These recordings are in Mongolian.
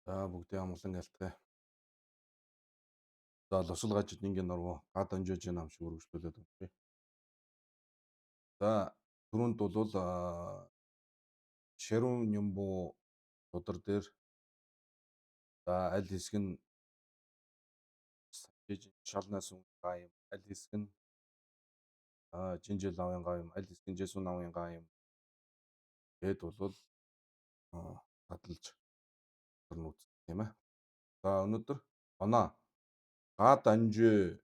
За бүгдээ амгалан гэлтгэй. За лусал гажид нингийн нуруу га данжиж нам шиг өргөжлүүлээд өгье. За түрүүнд бол Шерүн Нямбу судар дээр за аль хэсэг нь шалнаас га юм, аль хэсэг нь Жинжил лавын га юм, аль хэсэг нь Жэсүн намын га юм гэд бол задлж нүц тийм ээ. За өнөөдөр оноо га данжны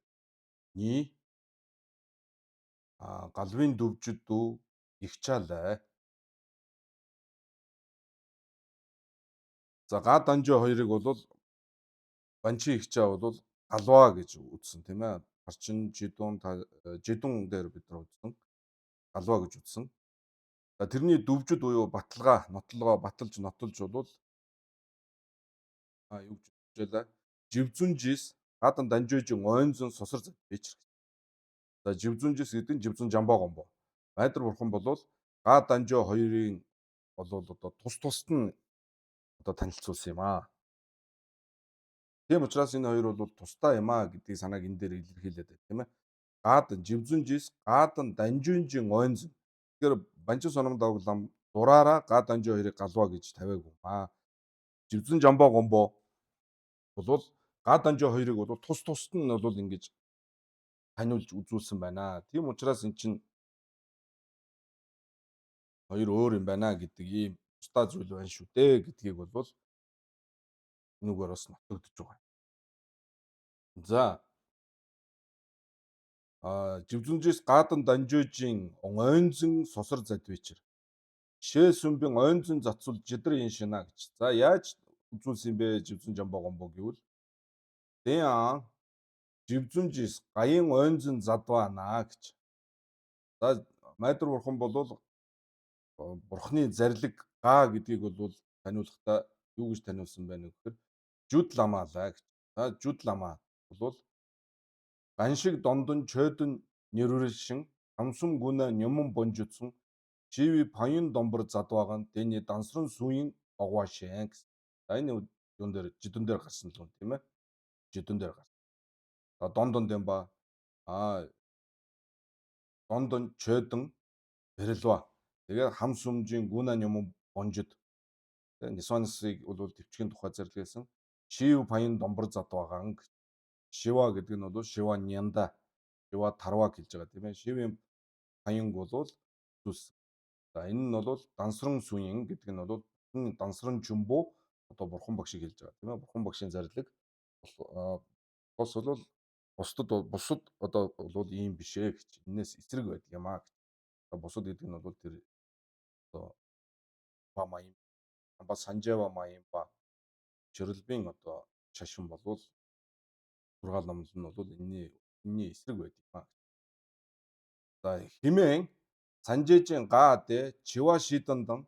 галвын дөвжид дүү ихчаалай. За га данжи хоёрыг бол банчи ихчаа бол галваа гэж үзсэн тийм ээ. Харчин жидун жидун дээр бид нар үзсэн. Галваа гэж үзсэн. За тэрний дөвжид буюу баталгаа, нотлогоо баталж нотолж бол юу гэж үзээлээ. Живзүнжис гадан данжижин ойнзон сусар бичэр. За живзүнжис гэдэг нь живзүн жамбаа гомбо. Майдар бурхан болвол га данжо хоёрын болвол одоо тус тусад нь одоо танилцуулсан юм аа. Тийм учраас энэ хоёр бол тусдаа юм аа гэдгийг санааг энэ дээр илэрхийлээд байна тийм ээ. Гадан живзүнжис гадан данжинжин ойнзон. Тэгэхээр банчин соном дагуулам дураараа га данжо хоёрыг галваа гэж тавиагүй юм аа. Живзүн жамбаа гомбо болвол га данжо хоёрыг бол тус тусад нь бол ингэж таниулж үзүүлсэн байна. Тийм учраас эн чинь хоёр өөр юм байна гэдэг ийм тусдаа зүйл байна шүү дээ гэдгийг бол энүүгээр бас нотогдож байгаа. За живзүнжээс гадан данжуужийн ойнзон сусар задвичэр. Шээ сүмбэн ойнзон зацул жидар ин шинаа гэж. За яаж үзүүлсэн юм бэ живзүн жамбаа гомбо гэвэл Дэн живзүнжээс гаян ойнзон задваана гэж. За майдар бурхан болвол бурхны зарлиг га гэдгийг бол таниулахдаа юу гэж таниулсан байна гэхээр жүд ламаалаа гэж. За жүд ламаа бол ганшиг дондон чойдон нэрвэршин хамсун гүнэ нюмэн бонжутсан чиви паян домбор задвааган дэний дансран сүйн огвашэн гэсэн. За энэ юун дээр жидэн дээр гарсан л юм тийм ээ. Жидэн дээр гарсан. За дондон дэмба дондон чойдон бэрэлва. Тэгээд хам сүмжийн гүнэ нюмэн бонжид Нисванисыг бол төвчгийн тухай зарлигласан. Шив паян домбор задвааган. Шива гэдэг нь бол Шива нянда, Шива тарва гэж байгаа тийм ээ. Шивийн паянг бол зүйлсэн. За энэ нь бол дансран сүнэн гэдэг нь бол дансран чүмбүү одоо бурхан багшийг хэлж байгаа тийм ээ. Бурхан багшийн зарлиг бус бол бусдад бусад одоо бол ийм биш ээ гэж. Энээс эсрэг байдаг юм аа гэж. Бусад гэдэг нь бол тэр одоо ба маян ба санжава маян ба чирлбийн одоо шашин болвол сургаал номлол нь бол энэний эсрэг байдаг юм аа. За химэн санжээжин га дэ чива шидандан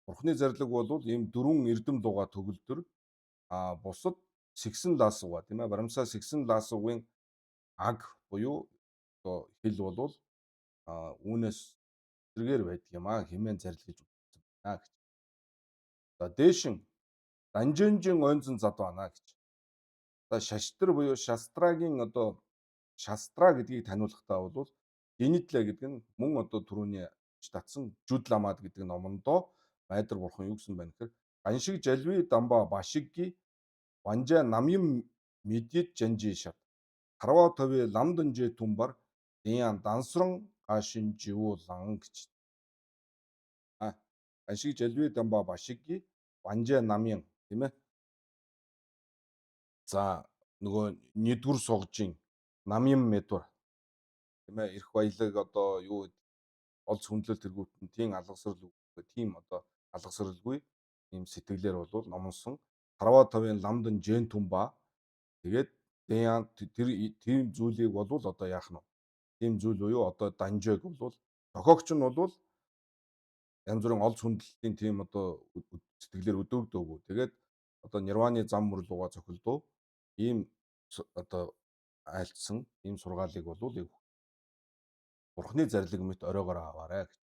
бурхны зарлиг бол ийм дөрвөн эрдэм дугаа төгөлдөр бусад сэгсэн лаасууга тийм ээ барамсаа сэгсэн лаасуугийн аг буюу одоо хэл болвол үүнээс зэргээр байдаг юм аа химэн зарлигж үзсэн байна гэж. За дээшин данжинжин ойнзон задваана гэж. За шаштар буюу шастрагийн одоо шастра гэдгийг таниулахдаа бол Генитлэ гэдэг нь мөн одоо түрүүний татсан Жүд ламад гэдэг номондоо майдар бурхан юу гэсэн байна гэхээр ганшиг жалви дамба башигги ванжа намьям мэдьет жанжи шат тарва тови ламданжи тумбар диян дансран гашин живуулан гэж. Ганшиг жалви дамба башигги ванжа намьям тийм ээ. За нөгөө нэгдүгээр сугжийн намьям мэдвэр тийм ээ эрх баялаг одоо юу олз хүндлэл тэргүүтэн тийм алгасрал тийм одоо алгасралгүй ийм сэтгэлээр бол номонсон тарва тавын ламдан жэн түмба тэгээд тэр тийм зүйлийг болвол одоо яах нь тийм зүйл буюу одоо данжээг бол тохиогч нь бол янз бүрийн олз хүндлэлийн тийм одоо сэтгэлээр өдөөгдөөгүй тэгээд одоо нирваны зам мөр руугаа цохилдоо ийм одоо айлтсан ийм сургаалыг болвол бурхны зарлиг мэт оройгоор аваарай гэж.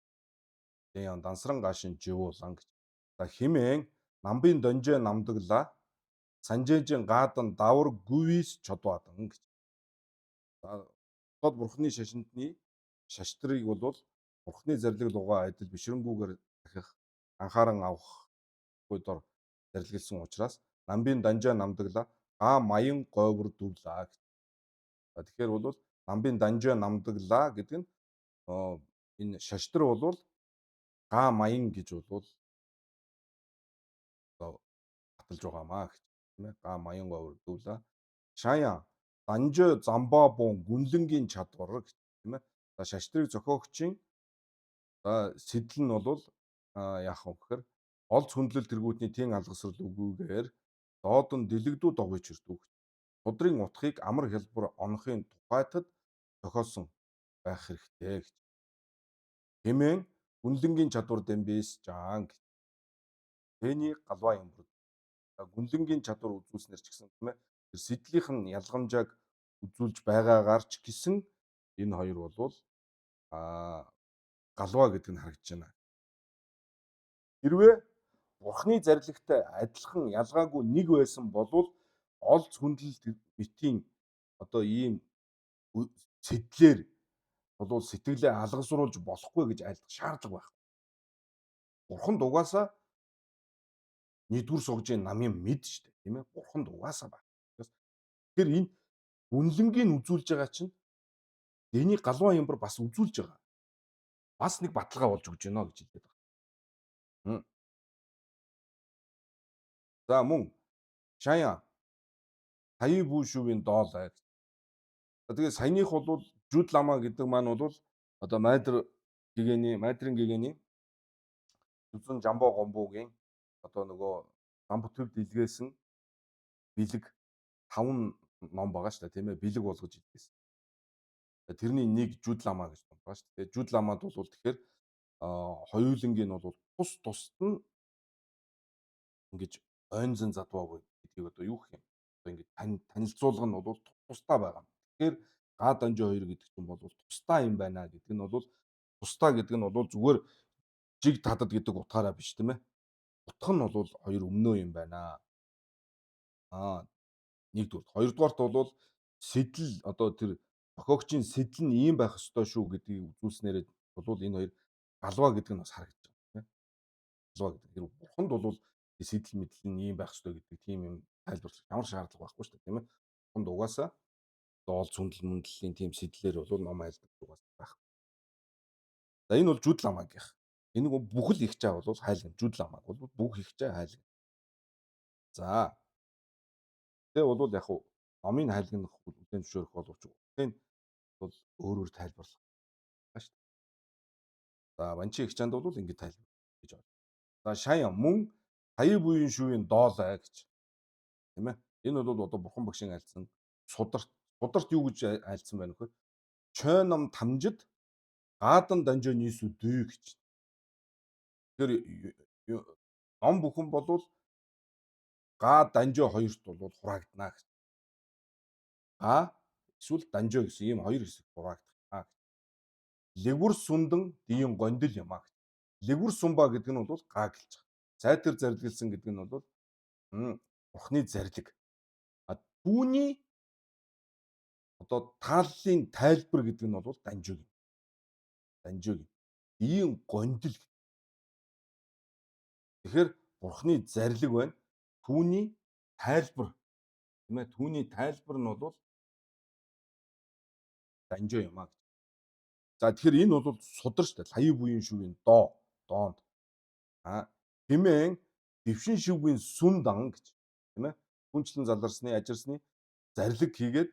Дэн дансран гашин живуулан гэж. За химэн Намбын донжоо намдаглаа. Санжээжин гаадан давар гүвис чодваадан гэж. За тод бурхны шашиндны шаштрыг бол бурхны зарлиг лугаа адил бишрэнгүүгээр дахих анхааран авах дор зарилгэлсэн учраас намбын данжаа намдаглаа га маян гойвор дүрлаа гэж. Тэгэхээр бол намбын данжаа намдаглаа гэдэг нь энэ шаштар бол га маян гэж бол баталж байгаамаа гэж, тийм ээ. Га маян гойвор дүрлаа. Шаян данжоо замбаа бун гүнлэнгийн чадвар гэж, тийм ээ. За шаштрыг зохиогчийн за сэтэл нь бол яах вэ гэхээр олз хүндлэл тэргүүтний тийн алгасрал үгүйгээр доод нь дэлэгдүү догоёч ирдүү. Судрын утгыг амар хялбар онохын тухайтад зохиосон байх хэрэгтэй гэж. Хэмээн гүнлэнгийн чадвар дэмбэс жаан гэж. Тэний галваа юм бүр. Гүнлэнгийн чадвар үзүүлснээр ч гэсэн, тийм ээ, тэр сэтлийнх нь ялгамжааг үзүүлж байгаагаар ч гэсэн энэ хоёр болвол галваа гэдэг нь харагдаж байна. Хэрвээ бурхны зарилэгтэй адилхан ялгаагүй нэг байсан болвол олз хүндлэл мэтийн одоо ийм сэтлэр болвол сэтгэлээ алгасруулж болохгүй гэж айлдах шаардлага байхгүй. Бурхан дугаасаа нэгдүгээр сугжийн намын мэд штэ, тийм ээ. Бурхан дугаасаа байна. Тэгэхээр энэ үнэлэнгийг үзүүлж байгаа чинь энийг галван юмбар бас үзүүлж байгаа. Бас нэг баталгаа болж өгч байна гэж хэлээд байгаа. За мөн Шаян саяын бүү шүвийн доол. Тэгээ саяных бол Жуд лама гэдэг маань бол одоо майдр гэгэний майдрын гэгэний Зүзэн Жамбо гомбуугийн одоо нөгөө Замб төвд илгээсэн бэлэг 5 ном байгаа шүү дээ, тийм ээ, бэлэг болгож илгээсэн. Тэрний нэг Жуд лама гэж ном байгаа шүү дээ. Жуд ламад бол тэгэхээр хоёулангийн нь бол тус тусад нь ингэж ойнзон задваа гэдгийг одоо юу гэх юм? Одоо ингэж танилцуулга нь бол тусдаа байгаа. Тэгэхээр га данжо 2 гэдэг чинь бол тусдаа юм байна гэдэг нь бол тусдаа гэдэг нь бол зүгээр жиг татад гэдэг утгаараа биш, тийм ээ. Утга нь бол хоёр өмнөө юм байна. Нэгдүгээр. Хоёрдугаарт бол сэтэл одоо тэр зохиогчийн сэтэл нь ийм байх ёстой шүү гэдгийг үзүүлснээр бол энэ хоёр галваа гэдэг нь бас харагдаж байгаа, тийм ээ. Галваа гэдэг. Тэр бурханд бол сэтэл мэдл нь ийм байх ёстой гэдэг тийм юм тайлбарлах ямар шаардлага байхгүй шүү дээ, тийм ээ. Бурханд угаасаа доол зүндэл мөндлөлийн тийм сэтлэр бол ном айлдаг угаасаа байхгүй. За энэ бол жүд ламагийнх. Энэ бүхэл их чаа бол хайлгна. Жүд ламаг бол бүх их чаа хайлгна. За. Тэгээ бол яг хуу номын хайлгнах хүлээн зөвшөөрөх боловч энэ бол өөр өөр тайлбарлах байна шүү дээ. За Ванчи их чанд бол ингэж тайлбар гэж байна. За шаян мөн саяын буян шүүийн доолай гэж. Тийм ээ. Энэ бол одоо бурхан багшийн айлцсан сударт сударт юу гэж айлцсан байна вөхөр? Чойном тамжид гаадан данжоо нийсүү дүй гэж. Тэгэхээр ном бүхэн болвол га данжоо хоёрт бол хураагдана гэж. Га эсвэл данжоо гэсэн ийм хоёр хэсэг хураагдах аа гэж. Лэгүр сундан диин гондил юм аа гэж. Лэгүр сумба гэдэг нь бол га гэлж байгаа. Зайтар зарилгэлсэн гэдэг нь бол бурхны зарлиг. А түүний одоо тааллын тайлбар гэдэг нь бол данжуу. Данжуу. Диин гондил. Тэгэхээр бурхны зарлиг байна. Түүний тайлбар, тийм ээ, түүний тайлбар нь бол данжуу юм аа гэж. За тэгэхээр энэ бол судар шүү дээ. Лаян буян шүвийн доо доонд. Хэмээн дэвшин шивгийн сүн дан гэж, тийм ээ. Хүнчлэн заларсны ажирсны зарлиг хийгээд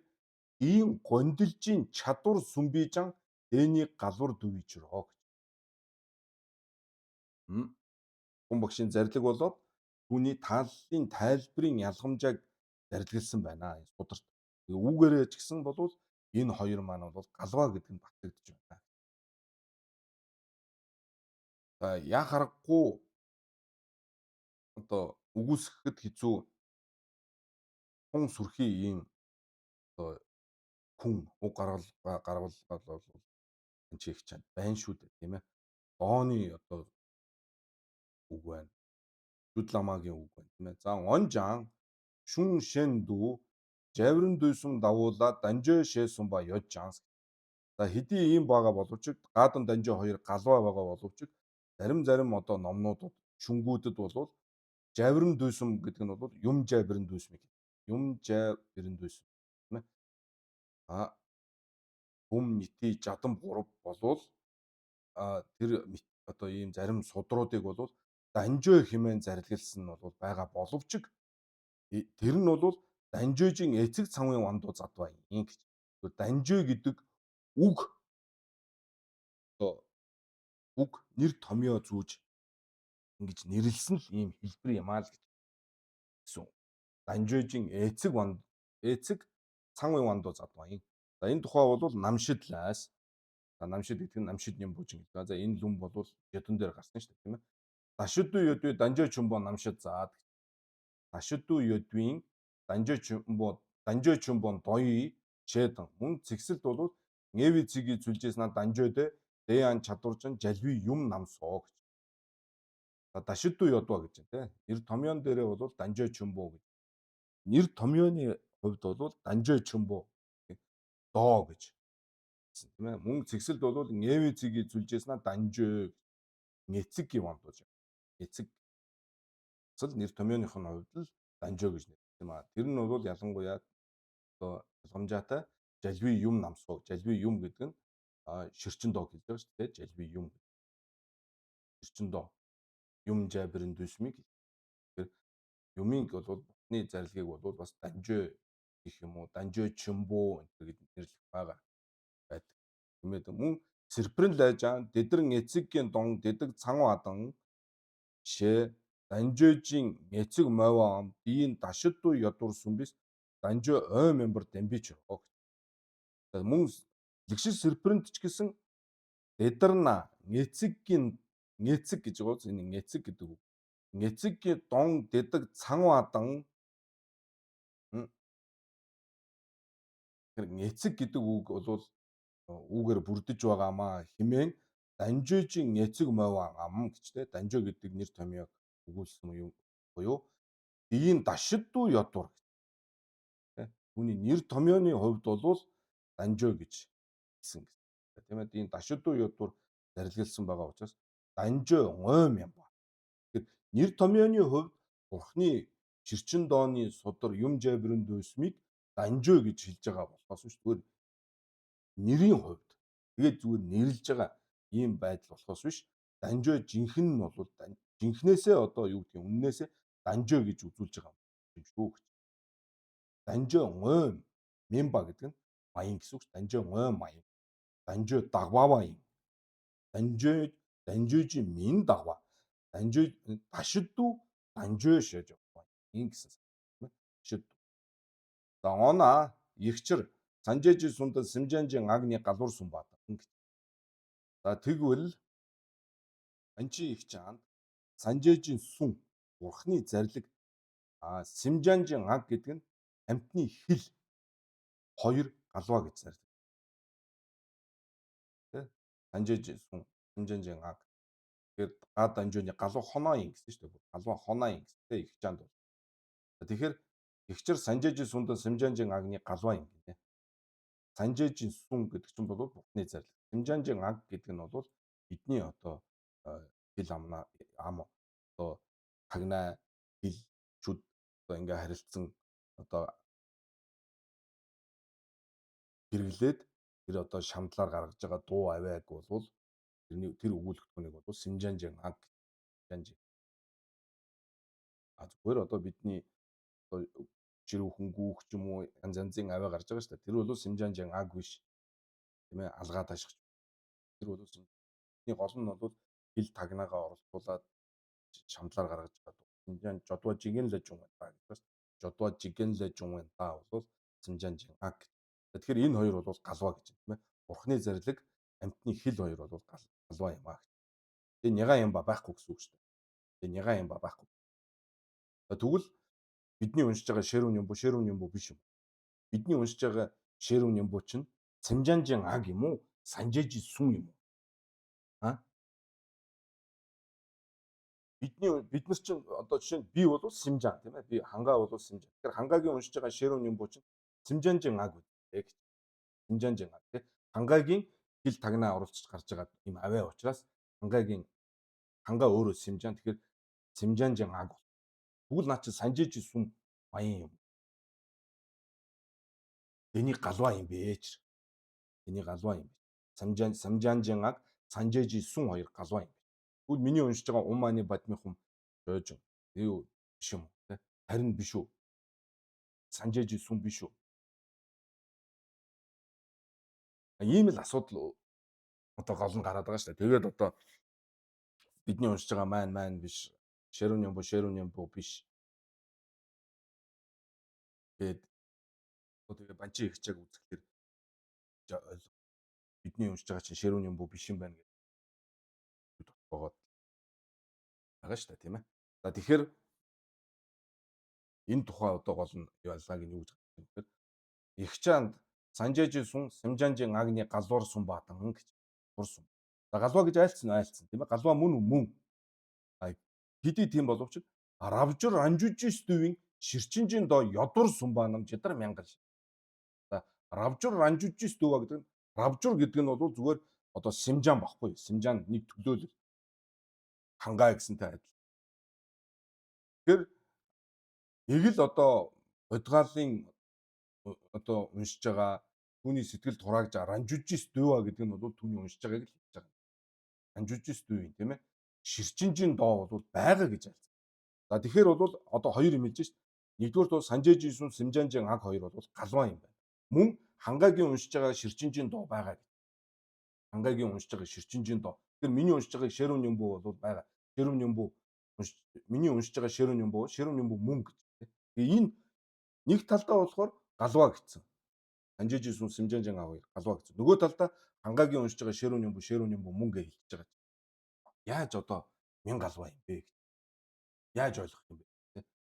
ийм гондилжийн чадвар сүмбижан дэний галвар дүвижрөө гэж. Хүн багшийн зарлиг болоод түүний тааллын тайлбарын ялгамжааг зарилгэлсэн байна энэ сударт. Тэгээ үүгээрээ ч гэсэн болвол энэ хоёр маань бол галваа гэдэг нь батлагдж байна. За яа харахгүй одоо үгүйсгэхэд хэцүү тун сүрхий ийм одоо хүн уг гаргал гарвал бол энэ чих чанд байна шүү дээ, тийм ээ. Дооны одоо үг байна. Жүдламагийн үг байна, тийм ээ. За онжан шүн шэн дүү жаврын дүйсэм давуулаа данжоо шээсэн ба ёжанс. За хэдий ийм байгаа боловч гадан данжоо хоёр галваа байгаа боловч зарим зарим одоо номнуудад шүнгүүдэд болвол жаврын дүйсэм гэдэг нь бол юм жаврын дүйсмийг юм жаврын дүйсэм, тийм ээ. А бүм нити жадам гурав болвол тэр одоо ийм зарим судруудыг бол данжоо хэмээн зарилгалсан нь бол байгаа боловч тэр нь бол данжоожийн эцэг цамын вандуу задваа юм гэж. Данжоо гэдэг үг одоо үг нэр томьёо зүүж ингэж нэрлсэн л ийм хэлбэр юм аа л гэж гэсэн. Данжоожийн эцэг ванд эцэг цан вандуу задваа юм. За энэ тухай бол намшидлаас. За намшид гэдэг нь намшид нямбужин гэдэг. За энэ лүм бол ядун дээр гарсан шүү дээ, тийм ээ. Дашидуу ёдви данжоо чумбо намшид заад. Дашидуу ёдвийн данжоо чумбо данжоо чумбон дои шэдэн. Мөн цэгсэлд бол нээви цэгийг зүлжээс на данжоо дэ дэян чадваржин жалви юм намсоо гэж. За дашидуу ёдва гэж байна, тийм. Нэр томьёон дээрээ бол данжоо чумбо гэж. Нэр томьёоны хувьд бол данжоо чумбо доо гэж тийм ээ. Мөн цэгсэлд бол нээви цэгийг зүлжээс на данжоо нэцэг вандууж. Эцэг цэл нэр томьёоных нь хувьд л данжоо гэж нэрлэдэг юм аа. Тэр нь бол ялангуяа одоо ялгамжаатай жалви юм намсуу. Жалви юм гэдэг нь ширчин доо гэж байгаа шүү дээ. Жалви юм. Ширчин доо. Юм жабрын дүсмийг. Тэгэхээр юмыг бол бурхны зарилгийг бол бас данжоо гэх юм уу, данжоо чимбүү энэ гэж нэрлэх байгаа байдаг. Тэмээд мөн сэрпрэн лайжан дэдрэн эцэггийн дон дэдэг цангу адан шээ данжоожийн эцэг мовоом биеийн дашидуу ядуур сүмбис данжоо ой мембар дамбич гэж. Мөн лэгшил сэрпрэнд ч гэсэн дэдэрна эцэггийн эцэг гэж байгаа энэ эцэг гэдэг үг. Эцэггийн дон дэдэг цангу адан тэр эцэг гэдэг үг бол үүгээр бүрдэж байгаамаа химээн данжоожийн эцэг мовоон ам гэж те данжоо гэдэг нэр томьёог өгүүлсэн юм буюу биеийн дашиддуу ядуур гэж те түүний нэр томьёоны хувьд бол данжоо гэж хэлсэн гэсэн тийм ээ. Энэ дашиддуу ядуур зарилгалсан байгаа учраас данжоо гойм юм ба. Тэгэхээр нэр томьёоны хувьд бурхны чирчин дооны судар юм жабрын дүйсмийг данжоо гэж хэлж байгаа болохоос биш зүгээр нэрийн хувьд тэгээд зүгээр нэрлж байгаа ийм байдал болохоос биш данжоо жинхэнэ нь бол жинхнээсээ одоо юу гэдгийг үннээсээ данжоо гэж үзүүлж байгаа юм шүү гэж. Данжоо гойм мемба гэдэг нь маян гэсэн үг. Данжоо гойм маян. Данжоо дагваава юм. Данжоо данжоожийн мин дагва. Данжоо дашиддүү данжоо шээж явах юм гэсэн. Дашид. За она ихчэр санжээжи сундан сэмжэнжин агны галуур сум бадан гэж. За тэгвэл анчи их чаанд санжээжийн сун бурхны зарлиг сэмжанжин аг гэдэг нь амьтны хил хоёр галваа гэж зарлиг. Тэ? Санжээжийн сун сэмжанжин аг. Тэгэхээр гад данжууны галуу хоноо юм гэсэн шүү дээ. Галваа хоноо юм гэсэн тэ их чаанд бол. Тэгэхээр ихчэр санжээжийн сундан сэмжанжин агны галваа юм гинэ. Санжээжийн сун гэдэг чинь бол бурхны зарлиг. Сэмжанжин аг гэдэг нь бол бидний одоо хил амнаа ам одоо тагнаа хил шүд одоо ингээ харилцсан одоо хэрэглээд тэр одоо шамдлаар гаргаж байгаа дуу авиаг бол тэрний тэр өгүүлэгдэхүүнийг бол сэмжанжин аг жанжин. А зүгээр одоо бидний одоо жирүүхэн гүүх ч юм уу янз янзын авиа гарч байгаа шүү дээ. Тэр бол сэмжанжин аг биш. Тийм ээ, алгаа таших. Тэр бол бидний гол нь бол хил тагнаагаа оролцуулаад шамдлаар гаргаж байгаа. Сэмжан жодва жигэн лэж юм та гэж байна. Жодва жигэн лэж юм та бол сэмжанжин аг. Тэгэхээр энэ хоёр бол галваа гэж байна, тийм ээ. Бурхны зарлиг, амьтны хил хоёр бол галваа юм аа. Тэгээ няга юм ба байхгүй гэсэн үг шүү дээ. Тэгээ няга юм ба байхгүй. Тэгвэл бидний уншиж байгаа шэрүүн юм бу шэрүүн юм бу биш юм. Бидний уншиж байгаа шэрүүн юм бу чинь цэмжанжин аг юм уу? Санжээжи сүн юм уу? А? Бид нар чинь одоо жишээ нь би бол Симжан тийм ээ. Би хангаа бол Симжан. Тэгэхээр хангаагийн уншиж байгаа Шерүн юм буу чинь Симжанжин аг үү гэж. Симжанжин аг тийм. Хангаагийн хил тагнаа оруулж гарч байгаа юм аваа учраас хангаагийн хангаа өөрөө Симжан. Тэгэхээр Симжанжин аг. Тэгвэл наа чи санжиж сүм баян юм. Энийг галваа юм бэ ч. Энийг галваа юм бэ. Самжан Самжанжин аг санжээж сүм хоёр галваа юм. Тэгвэл миний уншиж байгаа Уманы бадмихум жойжон. Юу биш юм уу те? Харин биш үү? Санжээж сүм биш үү? Ийм л асуудал одоо гол нь гараад байгаа шүү дээ. Тэгээд одоо бидний уншиж байгаа маань биш. Шерүн юм бу шерүн юм бу биш. Тэгээд одоо тэгээ банчи ихчээг үзэхлээр бидний уншиж байгаа чинь шерүн юм бу биш юм байна гэдэг богоод байгаа шүү дээ, тийм ээ. За тэгэхээр энэ тухай одоо гол нь ялгааг нь юу гэж гарч ирэх вэ гэхээр Ихчаанд Санжээжийн сун Симжанжин агны галвар сум баатан гэж сурсан. За галваа гэж айлцсан айлцсан тийм ээ. Галваа мөн мөн. А хэдий тийм боловч равжир ранжужис дүүвийн ширчинжин доо ёдур сумбаа нам жидар мянган. За равжир ранжужис дүүва гэдэг нь равжур гэдэг нь бол зүгээр одоо симжан багхгүй. Симжан нэг төлөөлөл хангаа гэсэнтэй адил. Тэгэхээр нэг л одоо бодгаалын одоо уншиж байгаа түүний сэтгэлд хураагдж байгаа ранжужис дүүва гэдэг нь бол түүний уншиж байгааг л хэлж байгаа. Ранжужис дүүвийн тийм ээ. Ширчинжин доо бол байгаа гэж айлцсан. За тэгэхээр бол одоо хоёр юм хэлж шít. Нэгдүгээр бол Санжээжийн Симжанжин аг хоёр бол галван юм байна. Мөн хангаагийн уншиж байгаа ширчинжин доо байгаа гэж. Хангаагийн уншиж байгаа ширчинжин доо. Тэгэхээр миний уншиж байгаа Шерүн юм буу бол байгаа. Шерүн юм буу миний уншиж байгаа Шерүн юм буу, Шерүн юм буу мөн гэж. Тэгээ энэ нэг талдаа болохоор галваа гэсэн. Санжээжийн сүн Симжанжин аг хоёр галваа гэсэн. Нөгөө талдаа хангаагийн уншиж байгаа Шерүн юм буу, Шерүн юм буу мөн гэж хэлж байгаа. Яаж одоо мянга галваа юм бэ гэж. Яаж ойлгох юм бэ?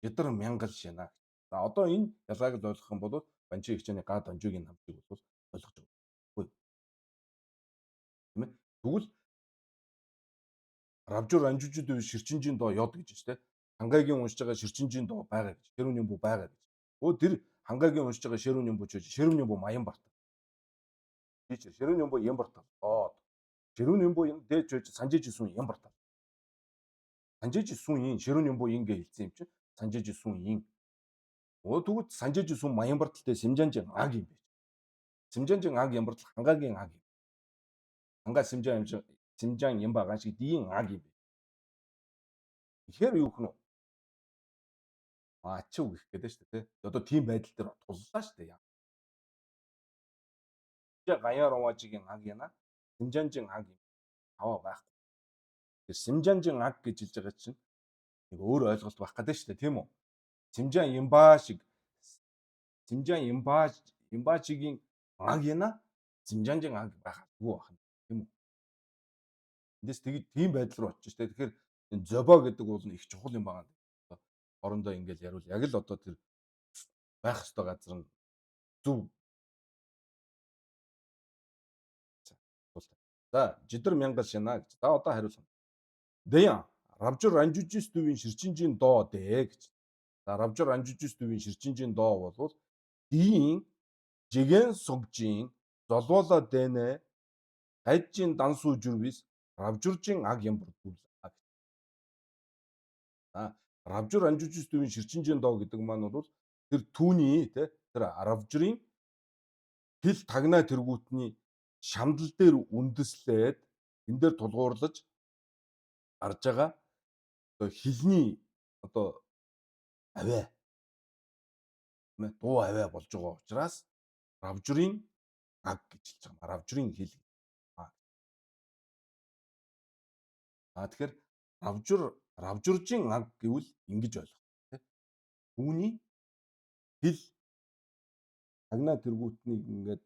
Ядар мянгал шина. За одоо энэ ялгааг л ойлгох юм бол банчи хичээний га донжигийн намчийг бол ойлгож байгаа. Тийм ээ. Тэгвэл равжур ранжужид үе ширчинжийн доо ёд гэж байна тийм. Хангаагийн уншиж байгаа ширчинжийн доо байгаа гэж. Шерүүн юм буу байгаа гэж. Өө тэр хангаагийн уншиж байгаа шерүүн юм буу ч шерүүн юм буу маян барт. Чи шерүүн юм буу юм барт. Доод. Шерүүн юм буу дээж ч санжиж сүн юм барт. Санжиж сүн ин шерүүн юм буу ингээ хэлсэн юм чинь санжиж сүн ин. Өө тэгвэл санжиж сүн маян барталтай симжанжин аг юм бэ. Симжанжин аг юм бартал хангаагийн аг юм. Хангаа симжан юм симжан юм байгаа шиг диин аг юм бэ. Тэгэхээр юу гэх нь ачив гэх гээд шүү дээ. Одоо тийм байдал дээр туллаа шүү дээ. Гаяа роважигийн аг яна симжанжин аг юм аваа байхгүй. Тэр симжанжин аг гэж хэлж байгаа чинь нэг өөр ойлголт байх гэдэг шүү дээ, тийм үү? Симжан юмбаа шиг симжан юмбаа юмбаачигийн аг яна симжанжин аг байх алгүй байх юм, тийм үү? Эндээс тэгээд тийм байдал руу очиж шүү дээ. Тэгэхээр энэ зобо гэдэг бол их чухал юм байна. Орондоо ингээл яриул яг л одоо тэр байх ёстой газар нь зөв. За жидар мянган шина гэж. За одоо хариулна. Дэян равжур ранжужис дүүвийн ширчинжийн доо дээ гэж. За равжур ранжужис дүүвийн ширчинжийн доо болвол диин жигэн сугжийн золвооло дэнэ гайжин дансуу жүрвис равжуржин аг юм бүрдүүл. За равжур ранжужис дүүвийн ширчинжийн доо гэдэг маань бол тэр түүний тэ тэр равжрын хил тагнаа тэргүүтний шамдал дээр үндэслээд энэ дээр тулгуурлаж гарч байгаа одоо хилний одоо авиа тийм ээ дуу авиа болж байгаа учраас равжрын аг гэж хэлж байгаа. Равжрын хил. А тэгэхээр равжур равжуржин аг гэвэл ингэж ойлгох тийм. Түүний хил тагнаа тэргүүтнийг ингээд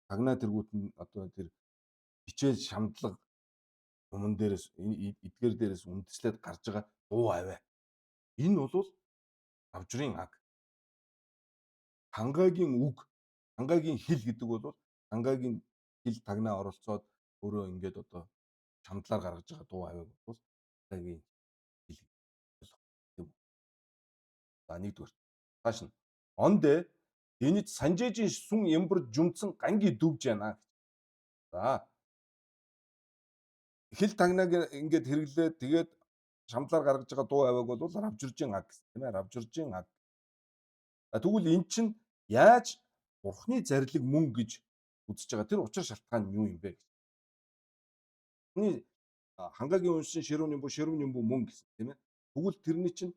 тагнаа тэргүүт нь одоо тэр хичээл шамдлага юмн дээрээс эдгээр дээрээс үндэслээд гарч байгаа дуу авиа. Энэ бол равжрын аг. Хангаагийн үг, хангаагийн хил гэдэг бол хангаагийн хил тагнаа оролцоод өөрөө ингээд одоо чамдлаар гаргаж байгаа дуу авиаг бол хангагийн хэл ойлгох юм. За нэгдүгээр. Цааш нь онд дэнэт санжээжийн сүн ямбар жүмцэн ганги дүвж яана. За хэл тагнаг ингээд хэрэглээд тэгээд шамдлаар гаргаж байгаа дуу авиаг бол равжиржин аг гэсэн тийм ээ, равжиржин аг. Тэгвэл эн чинь яаж бурхны зарлиг мөн гэж үзэж байгаа тэр учир шалтгаан нь юу юм бэ гэж. Бурхны хангагийн уншин ширүүн юмбу ширүүн юмбу мөн гэсэн тийм ээ. Тэгвэл тэрний чинь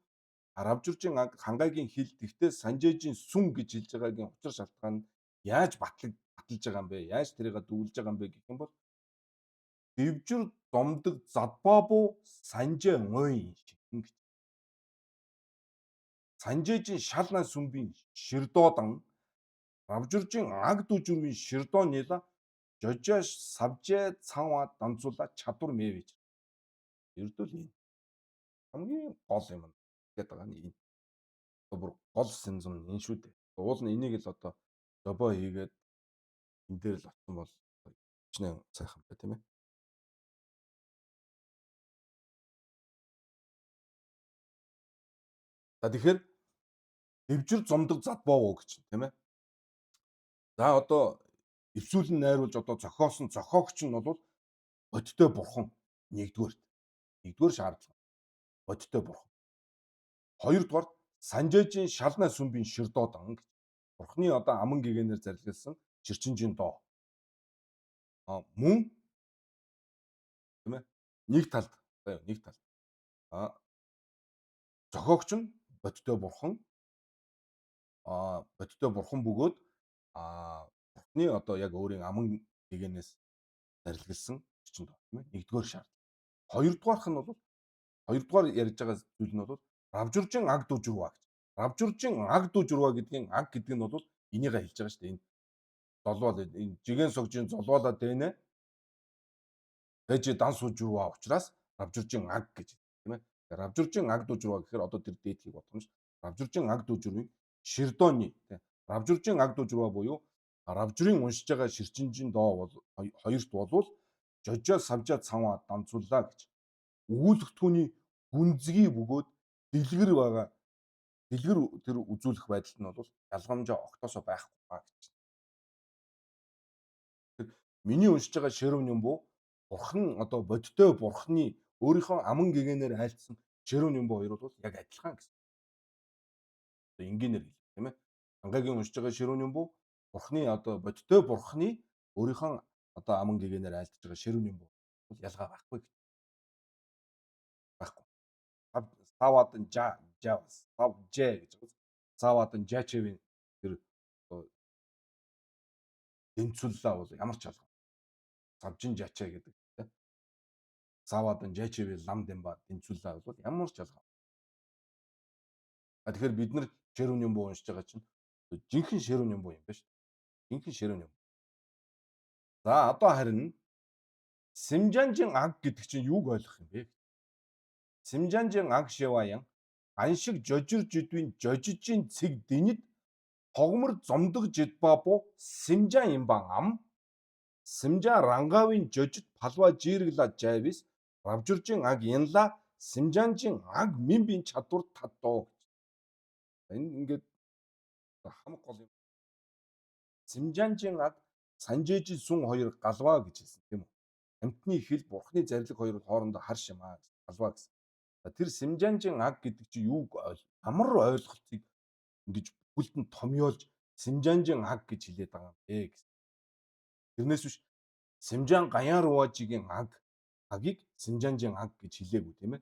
равжиржин аг хангагийн хил тэгтээ санжээжийн сүн гэж хэлж байгаагийн учир шалтгаан нь яаж батлаж байгаа юм бэ? Яаж тэрийг дүглэж байгаа юм бэ гэх юм бол дэвжир домдог задбабу санжээ ой шиг гэж. Санжээжийн шалнаа сүмбийн ширдоодан равжиржин аг дүжүрвийн ширдоо нила жожоо савжээ цанва данцуула чадвар мэвэж. Ердөө л энэ. Хамгийн гол юм гэдэг байгаа нь энэ. Одоо бүр гол сэнзэм нь энэ шүү дээ. Уул нь энийг л одоо зобоо хийгээд энэ дээр л очсон бол хичнээн сайхан бай тийм ээ. За тэгэхээр дэвжир зомдог задбоо гэж тийм ээ. За одоо эвсүүлэн найруулж одоо зохиосон зохиогч нь бол бодтой бурхан нэгдүгээр. Нэгдүгээр шаардлага. Бодтой бурхан. Хоёрдугаар санжээжийн шалнаа сүмбийн ширдоодан гэж. Бурханы одоо аман гэгээнээр зарлигласан ширчинжийн доо. А мөн тийм ээ. Нэг талд нэг талд. А зохиогч нь бодтой бурхан. А бодтой бурхан бөгөөд а бурхны одоо яг өөрийн аман гэгээнээс зарлигласан ширчин доо тийм ээ. Нэгдүгээр шаардлага. Хоёрдугаарх нь бол хоёрдугаар ярьж байгаа зүйл нь бол равжуржин аг дүүжрүүа гэж. Равжуржин аг дүүжрүүа гэдгийн аг гэдэг нь бол энийгээ хэлж байгаа шүү дээ. Энэ золвол энэ жигэн согжин золвоолоо дэнэ гэж дан суужрүүа учраас равжуржин аг гэж тийм ээ. Равжуржин аг дүүжрүүа гэхээр одоо тэр дээдлийг бодох юм шүү. Равжуржин аг дүүжрүүгийн ширдооны тийм равжуржин аг дүүжрүүа буюу равжрын уншиж байгаа ширчинжин доо бол хоёрт болвол жожоо савжаа цанваа данцууллаа гэж. Өгүүлэгдэхүүний гүнзгий бөгөөд дэлгэр байгаа дэлгэр тэр үзүүлэх байдалд нь бол ялгамжаа огтоосоо байхгүй ба гэж. Тэр миний уншиж байгаа ширүүн юм буу бурхан одоо бодтой бурханы өөрийнхөө аман гэгээнээр айлтсан ширүүн юм буу хоёр бол яг адилхан гэсэн. Одоо энгийнээр хэлэх тийм ээ. Хангагийн уншиж байгаа ширүүн юм буу бурханы одоо бодтой бурханы өөрийнхөө одоо аман гэгээнээр айлтж байгаа ширүүн юм буу бол ялгаа байхгүй гэж. Байхгүй. Савадан жа жа сав ж гэж байгаа. Савадан жачевийн тэр дэнцүүллээ бол ямар ч ялгаа. Савжин жачаа гэдэг тийм. Савадан жачевийн лам дэмба дэнцүүллээ бол ямар ч ялгаа. А тэгэхээр бид нар ширүүн юм буу уншиж байгаа чинь жинхэнэ ширүүн юм буу юм ба шүү. Жинхэнэ ширүүн юм. За одоо харин Симжанжин аг гэдэг чинь юуг ойлгох юм бэ? Симжанжин аг шиваян аншиг жожир жидвийн жожижин цэг дэнэд тогмор зомдог жидбабу симжан имбан ам симжан рангавын жожид палва жиргла жайвис равжуржин аг янла симжанжин аг мимбин чадвар татдоо гэж. Энэ ингээд хамаг гол юм. Симжанжин аг санжээжин сүн хоёр галваа гэж хэлсэн тийм үү? Амьтны хэл бурхны зарлиг хоёр хоорондоо харш юм аа галваа гэсэн. Тэр симжанжин аг гэдэг чинь юуг амар ойлголтыг ингэж бүхэлд нь томьёолж симжанжин аг гэж хэлээд байгаа юм бэ гэсэн. Тэрнээс биш симжан гаян руажигийн аг агийг симжанжин аг гэж хэлээгүй тийм ээ.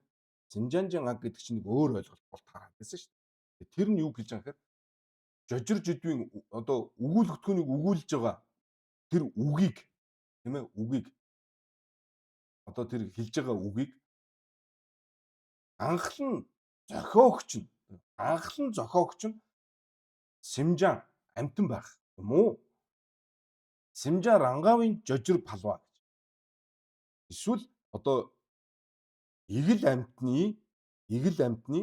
Симжанжин аг гэдэг чинь нэг өөр ойлголт бол тараад байсан шүү дээ. Тэр нь юу гэж байгаа гэхээр жожир жидвийн одоо өгүүлэгдэхүүнийг өгүүлж байгаа тэр үгийг тийм ээ үгийг одоо тэр хэлж байгаа үгийг анхлан зохиогч нь анхлан зохиогч нь Симжан амтан байх юм уу? Симжан рангавын жожир палва гэж. Эсвэл одоо эгэл амтны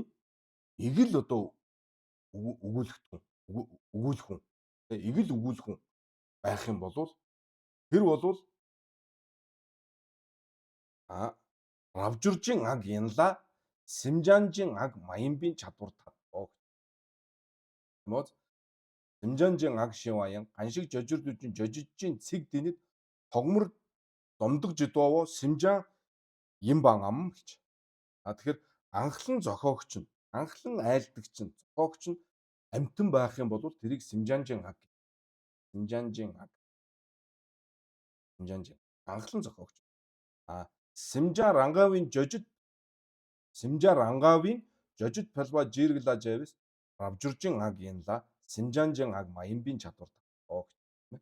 эгэл одоо өгүүлэгдэхүүн өгүүлэх хүн эгэл өгүүлэх хүн байх юм бол тэр бол А равжуржин аг янла симжанжин аг маямбын чадвар татбоо. Моц симжанжин аг шиваян ганшиг жожирдүжин жожижин цэг дэнэд тогмор домдог жидвоо симжан юм бан ам гэж. А тэгэхээр анхлан зохиогч нь, анхлан айлдагч нь, зохиогч нь амтан байх юм бол тэрийг симжанжин аг. Симжанжин аг. Симжанжин анхлан зохиогч. А симжан рангавын жожид симжан рангавын жожид палва жиргла жавис равжуржин аг янла симжанжин аг маямбын чадвар татбоо гэж.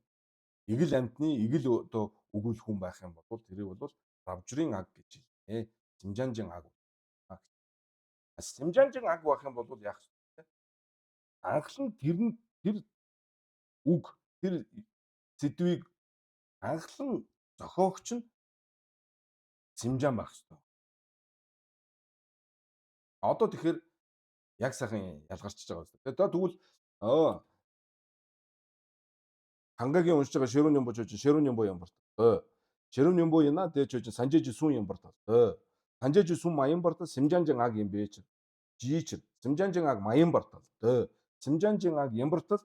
Игэл амтны игэл одоо өгүүлэх хүн байх юм бол тэрийг бол равжрын аг гэж хэлнэ. Симжанжин аг. Симжанжин аг байх юм бол яах вэ? Анхлан тэр нь тэр үг тэр сэдвийг анхлан зохиогч нь симжан байх ёстой. Одоо тэгэхээр яг сайхан ялгарчиж байгаа юм. Тэгээ тэгвэл хангагийн уншиж байгаа ширүүн юм бож ширүүн юм бо юм барт. Ширүүн юм бо яна тэгээ чөж санжээж сүүн юм барт. Санжээж сүүн маян барт симжанжин аг юм бэ чи. Жичэр симжанжин аг маян барт. Симжанжин аг юм бартал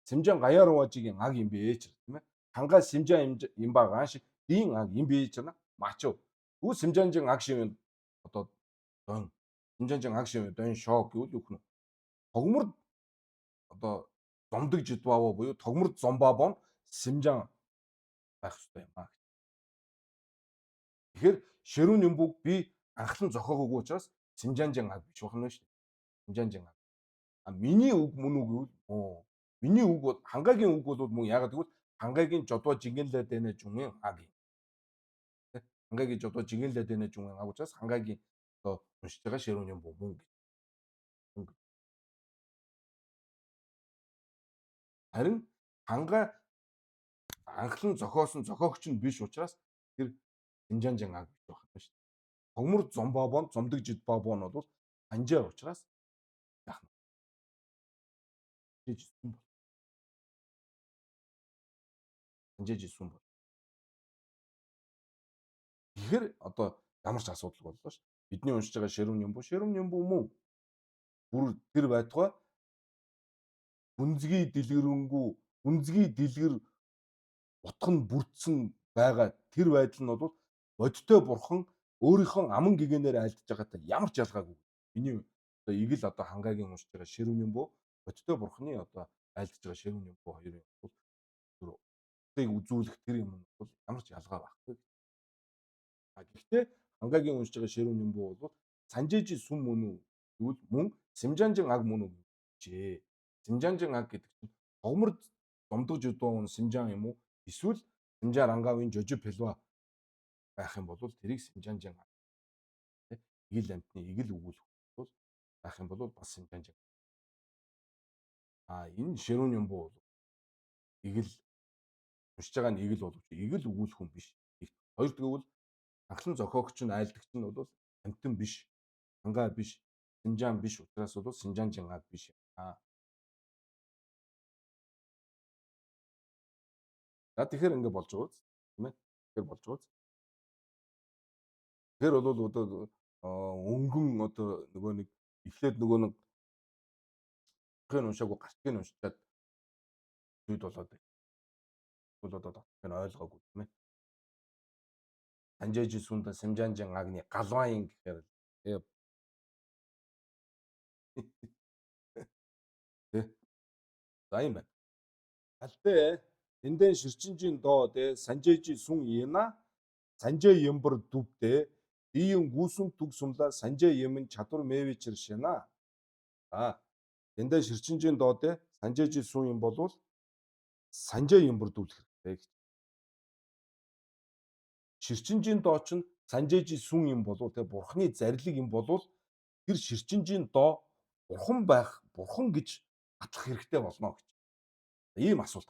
симжан гаяар уажигийн аг юм бэ чи тийм ээ. Хангаа симжан юм ба гаан шиг дийн аг юм бэ чи на мачуу. Үл симжанжин аг шивэн одоо дон симжанжин аг шивэн дон шок гэвэл юу хнэ. Тогмор одоо зомдог жидваво буюу тогмор зомбабон симжан байх ёстой юм аа. Тэгэхээр ширүүн юм бүг би анхлан зохиогоогүй учраас симжанжин аг биш байна шүү дээ. Симжанжин аг. А миний үг мөн үү гэвэл мөн. Миний үг бол хангагийн үг бол мөн. Яагаад гэвэл хангагийн жодоо жигэнлээ дэнэ жүмэн аг юм. Хангагийн жодоо жигэнлээ дэнэ жүмэн аг учраас хангагийн одоо уншиж байгаа ширүүн юм бүү мөн гэж. Харин хангаа анхлан зохиосон зохиогч нь биш учраас тэр симжанжин аг биш байх юм шүү дээ. Тогмор зомбобон зомдог жидбобон бол ханжаа учраас яах нь. Жижигсэн бол. Ханжаа бол. Тэгэхээр одоо ямар ч асуудал боллоо шүү. Бидний уншиж байгаа ширүүн юм буу, ширүүн юм буу мөн. Бүр тэр байтугай гүнзгий дэлгэрэнгүй, гүнзгий дэлгэр утга нь бүрдсэн байгаа тэр байдал нь бол бодтой бурхан өөрийнхөө аман гигэнээр айлдж байгаатай ямар ч ялгаагүй. Миний одоо игэл одоо хангагийн уншиж байгаа ширүүн юм буу, бодтой бурханы одоо айлдж байгаа ширүүн юм буу хоёрын бол тэр утгыг үзүүлэх тэр юм нь бол ямар ч ялгаа байхгүй. А гэхдээ хангагийн уншиж байгаа ширүүн юм буу бол санжээжи сүм мөн үү гэвэл мөн симжанжин аг мөн үү гэжээ. Симжанжин аг гэдэг чинь тогмор зомдог жудуун симжан юм уу? Эсвэл симжан рангавын жожи пэлва байх юм бол тэрийг симжанжин аг. Игэл амтны игэл өгүүлэх бол байх юм бол бас симжанжин. А энэ ширүүн юм буу бол игэл уншиж байгаа нь игэл боловч игэл өгүүлэх хүн биш. Хоёр тэгвэл анхлан зохиогч нь айлдагч нь бол амтан биш, хангаа биш, синжан биш учраас бол синжанжин аг биш. Аа. За тэгэхээр ингэ болж байгаа үз тийм ээ. Тэгэхээр болж байгаа үз. Тэгэхээр бол одоо өнгөн одоо нөгөө нэг эхлээд нөгөө нэг гарчгийг уншаагүй гарчгийг уншичаад зүйл болоод бол одоо дотны ойлгоогүй тийм ээ. Санжээжи сүндэ симжанжин агны галваин гэхээр тэ. За юм байна. Аль тэндэн ширчинжин доо дэ санжээжи сүн ина санжээ ямбар дүбдэ дийэн гүсэн түг сумла санжээ ямын чадвар мэвичэр шина. За тэндэн ширчинжин доо дэ санжээжи сүн юм болвол санжээ ямбар дүблэх хэрэгтэй гэж. Ширчинжин доо чинь санжээжи сүн юм болов тэ бурхны зарлиг юм болвол тэр ширчинжин доо бурхан байх бурхан гэж батлах хэрэгтэй болно гэж. Ийм асуулт.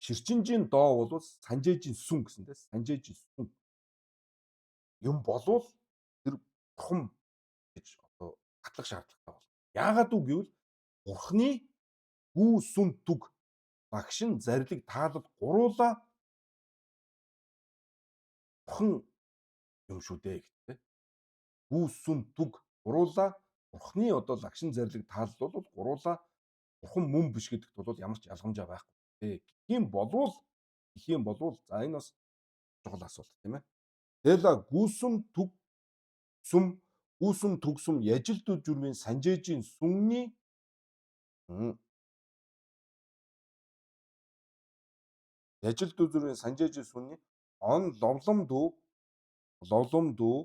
Ширчинжийн доо бол санжээжийн сүн гэсэн тэ санжээжийн сүн юм болвол тэр бурхан гэж одоо батлах шаардлагатай болно. Яагаад үг гэвэл бурхны гүү сүн түг багшин зарлиг таалал гуруула бурхан юм шүү дээ гэдэг. Гүсүн түг гуруула Бурхны одоо лагшин зарлиг таалал бол гуруула бурхан мөн биш гэдэгт бол ямар ч ялгамжаа байхгүй. Гэх юм болвол за энэ бас чухал асуулт, тийм ээ. Тэгэл гүсүн түг сүм гүсүн түгсүм яжил дүжүрмийн санжээжийн сүнний яжил дүжүрмийн санжээжийн сүнний он ловлом дүү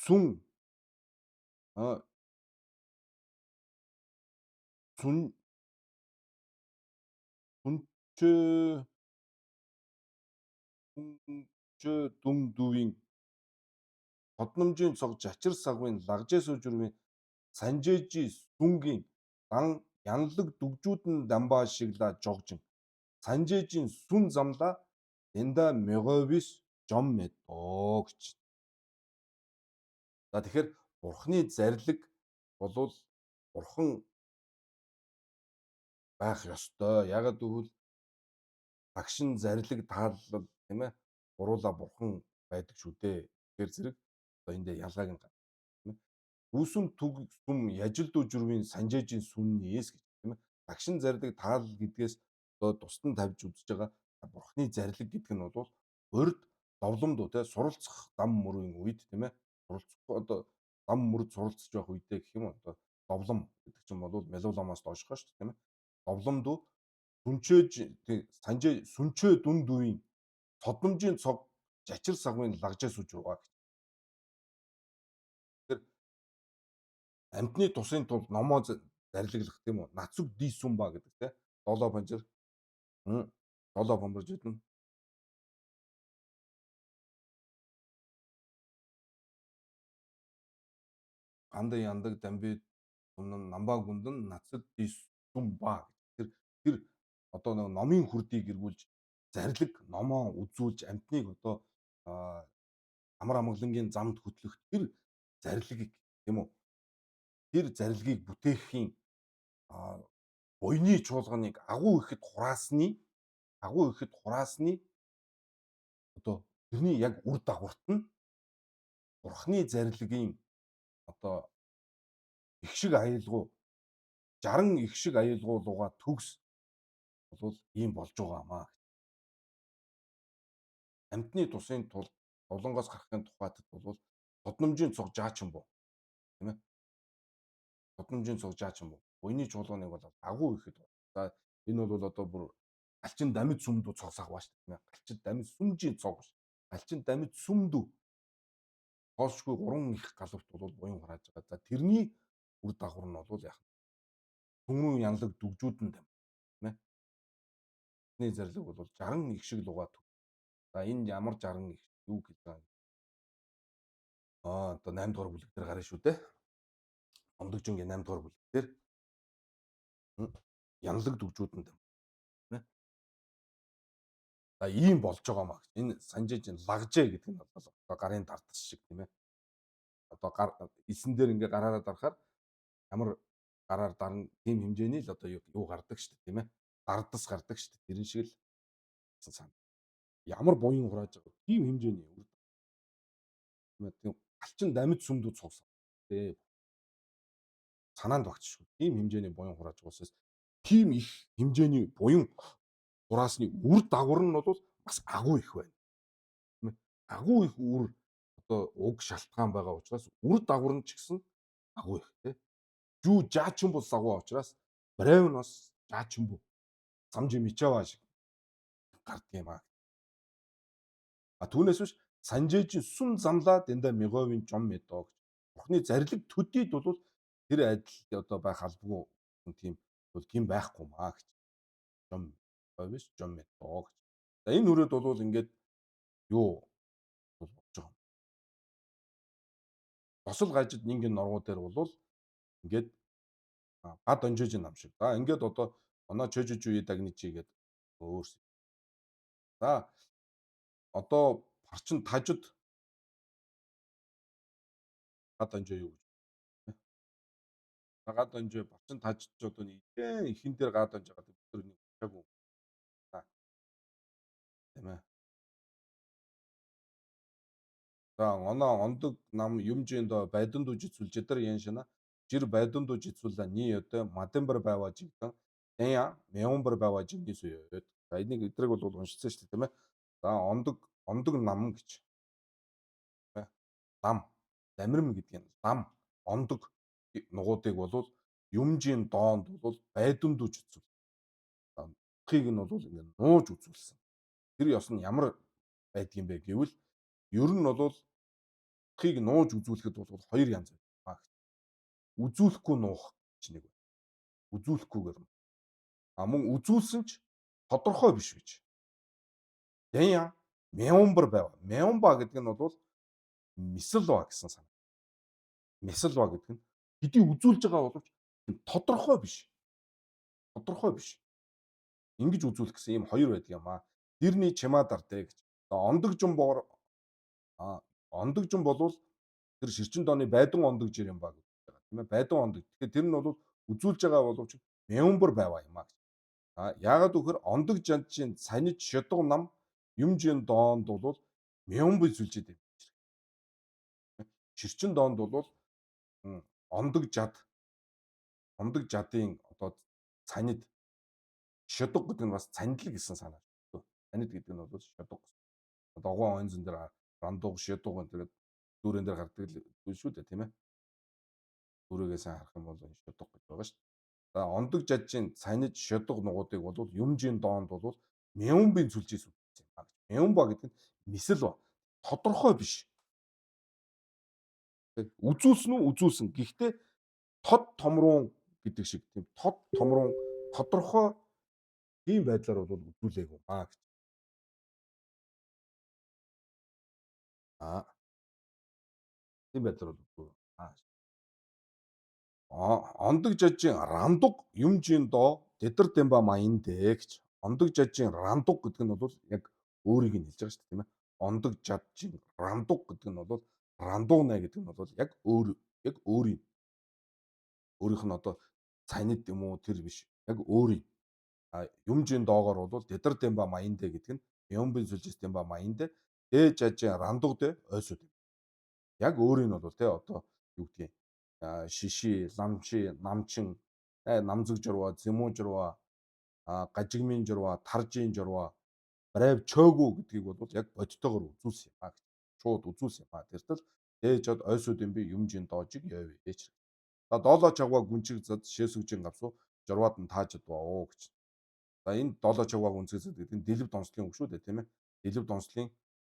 сүн сүн сүнчөө сүнчөө дүн дүүвийн Тодномжийн цог жачир сагвын лагжээс үжирвийн санжээжи сүнгийн дан янлаг дүгжүүдэн дамбаа шигла жогжин санжээжийн сүн замла энда меговис жом мэдоо гэж. За тэгэхээр бурхны зарлиг болвол бурхан байх ёстой. Ягаад гэвэл багшин зарлиг таалал, тийм ээ, гуруула бурхан байдаг шүү дээ. Тэгэхээр зэрэг одоо энд ялгааг нь, тийм ээ. Үүсүн түг сүм яжил дүүжрвийн санжээжийн сүннээс гэж, тийм ээ. Багшин зарлиг таалал гэдгээс одоо тусдан тавьж үзэж байгаа бурхны зарлиг гэдэг нь бол урд довломдуу те суралцах зам мөрийн үед, тийм ээ. Суралцах одоо зам мөрд суралцж байх үедээ гэх юм одоо довлом гэдэг чинь бол мелууламаас доошхоо шүү дээ, тийм ээ. Довломдуу сүнчээж санжээ сүнчөө дүн дүүийн цодномжийн цог жачир сагвын лагжаа сүж руугаа гэж. Тэгэхээр амтны тусын тулд номоо зарилглах, тийм үү? Нацуг дисүмба гэдэг те. Долоо панжир. Долоо бомбарж идэн. Анда яндаг дамби түмэн намба гүндэн нацуг дисүмба гэж. Тэр одоо нэг номын хүрдийг эргүүлж зарлиг номоо үзүүлж амтныг одоо амар амгалангийн замд хөтлөх тэр зарилгийг, тийм үү? Тэр зарилгийг бүтээхийн буйны чуулганыг агуу ихэд хураасны одоо тэрний яг үр дагаварт нь Бурхны зарилгийн одоо их шиг аялгау 60 их шиг аялгуулууга төгс болвол ийм болж байгаа маа. Амтны тусын тулд довлонгоос гарахын тухайд бол тодномжийн цуг жаачин буу. Тийм ээ. Тодномжийн цуг жаачин буу. Буйны чуулганыг бол агуу ихэд. За энэ бол одоо бүр галчин дамид сүмдүү цогсах баа шүү дээ. Тийм ээ. Галчин дамид сүмжийн цог биш. Галчин дамид сүмдүү хоолшгүй гурван их галавт бол буян хурааж байгаа. За тэрний үр дагавар нь бол яах вэ? Түнрүүн янлаг дүгжүүдэн дам. Тийм ээ. Эхний зарлиг бол 60 их шиг лугаа. За энэ ямар 60 их юу гэж байгаа юм? Одоо 8 дугаар бүлэг дээр гарна шүү дээ. Ондогжингийн 8 дугаар бүлэг дээр янлаг дүгжүүдэн дам. Тийм ээ. За ийм болж байгаа маа гэж. Энэ санжиж лагжээ гэдэг нь бол одоо гарын дардас шиг, тийм ээ. Одоо гар эсэн дээр ингээ гараараа дарахаар ямар гараар дарна тийм хэмжээний л одоо юу гардаг шүү дээ, тийм ээ. Дардас гардаг шүү дээ. Тэрэн шиг л сан. Ямар буян хурааж байгаа тийм хэмжээний үр. Тийм галчин дамид сүмдүү цугсан. Тэ. Санаанд багтшгүй. Тийм хэмжээний буян хурааж байгаас тийм их хэмжээний буян хураасны үр дагавар нь бол бас агуу их байна. Тийм ээ. Агуу их үр одоо уг шалтгаан байгаа учраас үр дагавар нь ч гэсэн агуу их, тийм. Жүү жаачин бол агуу учраас брэв нь бас жаачин бүү. Самжи мичава шиг гардыг юм аа. А түүнээс биш санжээжин сүм замлаа дэндэ меговын жом медо гэж. Бурхны зарлиг төдийд бол тэр адил одоо байх албагүй тийм бол гин байхгүй маа гэж. Жом биш жом медо гэж. За энэ хүрээд бол ингээд юу болж байгаа юм. Тосол гажид нингийн норгуу дээр бол ингээд гад онжиж нам шиг. За ингээд одоо оноо чөжөж үе дагничи гэдэг өөрс. За одоо парчин тажид гад онжоо юу гэж. Гад онжоо парчин тажид ч одоо нэг ихэн дээр гад онж байгаа бид нар нэг чаагүй. Тийм ээ. За оноо ондог нам юмжиндо байдан дүүжи цүлжэдэр яншина жир байдан дүүжи цүлла ни өдө мадембар байва жигдан яа меомбар байва жигни сүё. За энийг эдрэг бол уншицсан шүү дээ, тийм ээ. За ондог ондог нам гэж. Лам дамирм гэдэг нь лам ондог нугуудыг бол юмжийн доонд бол байдан дүүж үзүүл. Утгыг нь бол ингэ нууж үзүүлсэн. Тэр ёс нь ямар байдгийм бэ гэвэл ер нь бол утгыг нууж үзүүлэхэд бол хоёр янз байна. Үзүүлэхгүй нуух гэж нэг байна. Үзүүлэхгүйгээр. А мөн үзүүлсэн ч тодорхой биш гэж. Дэн меомбар байва. Меомба гэдэг нь бол мисэлва гэсэн санаа. Мисэлва гэдэг нь хэдий үзүүлж байгаа боловч тодорхой биш. Тодорхой биш. Ингэж үзүүлэх гэсэн ийм хоёр байдаг юм аа. Дэрний чимаадар дээ гэж. Ондогжин боор ондогжин болвол тэр ширчин дооны байдан ондогж юм ба гэж байгаа, тийм ээ. Байдан ондог. Тэгэхээр тэр нь бол үзүүлж байгаа боловч меомбар байва юм аа гэж. А яагаад гэвэл ондог жанчийн саниж шодог нам юмжин доонд бол меомб үзүүлж идэв. Ширчин доонд бол ондог жад ондог жадын одоо цанид шодог гэдэг нь бас цанидл гэсэн санаа шүү. Цанид гэдэг нь бол шодог. Догоон ойнзон дээр рандуг шодог энэ тэгээд дүүрэн дээр гардаг л зүйл шүү дээ, тийм ээ. Дүүрээгээ сайн харах юм бол энэ шодог гэж байгаа шүү. За ондог жажийн цанид шодог нугуудыг бол юмжийн доонд бол меомбын сүлжээс үзсэн юм аа. Меомба гэдэг нь мисэл ба тодорхой биш. Үзүүлсэн үү үзүүлсэн. Гэхдээ тод томруун гэдэг шиг тийм тод томруун тодорхой тийм байдлаар бол үзүүлээгүй маа гэж. Аа. Тийм байдлаар бол үзүү. Аа. Ондог жажийн рандуг юмжийн доо тэдэр дэмба маяндэ гэж. Ондог жажийн рандуг гэдэг нь бол яг өөрийг нь хэлж байгаа шүү дээ, тийм ээ. Ондог жажийн рандуг гэдэг нь бол рандууна гэдэг нь бол яг өөр яг өөрийн өөрийнх нь одоо цанид юм уу тэр биш. Яг өөрийн. А юмжийн доогоор бол тэдэр дэмба маяндэ гэдэг нь юмбын сүлжээс дэмба маяндэ дэж ажийн рандуг дэ ойсууд. Яг өөрийн нь бол те одоо юу гэдгийг шиши, ламчи, намчин, намзаг журва, зэмүү журва, гажигмын журва, таржийн журва, брайв чөөгүү гэдгийг бол яг бодтойгоор үзүүлсэн юм а гэж. Шууд үзүүлсэн юм а. Тэртэл дэж од ойсуудын би юмжийн доожиг явъя. За доолоо чагва гүнчиг зад шээсүгжин гавсуу журваад нь тааж даа оо гэж. За энэ доолоо чагва гүнчиг зад гэдэг нь дэлб донслын үг шүү дээ, тийм ээ. Дэлб донслын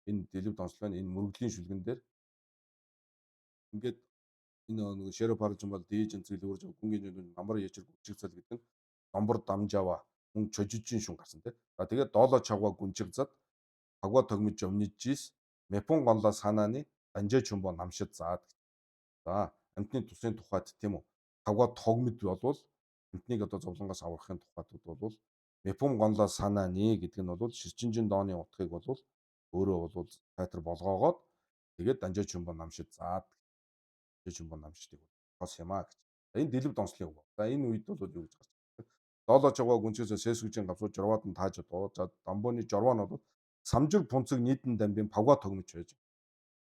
энэ дэлб донслоо энэ мөрөглийн шүлгэн дээр ингээд энэ нэг шэро паржин бол дээж энцгэл өөрж гүнгийн жин намар ячир гүнчиг зал гэдэг нь домбор дамжава мөн чожижин шүн гарсан тий. За тэгээд доолоо чагва гүнчиг зад пагва тогмиж жомнижис мепон гонлоо санааны данжээ чумбо намшид заад. За амтны тусын тухайд тийм үү. Пагва тогмид болвол амтныг одоо зовлонгоос аврахын тухайд бол мепон гонлоо санааны гэдэг нь бол ширчинжин дооны утгыг бол өөрөө бол тайтар болгоогоод тэгээд данжээ чумбо намшид заад. Данжээ чумбо намшдыг хос юм а гэж. За энэ дэлб донслын үг. За энэ үед бол юу гэж гарч ирсэн. Доолоо чагва гүнчээс сэсгүжин гавсуу журваад нь тааж доо. За дамбооны жорвоо нь бол самжир пунцэг нийтэн дамбын павга тогмич байж.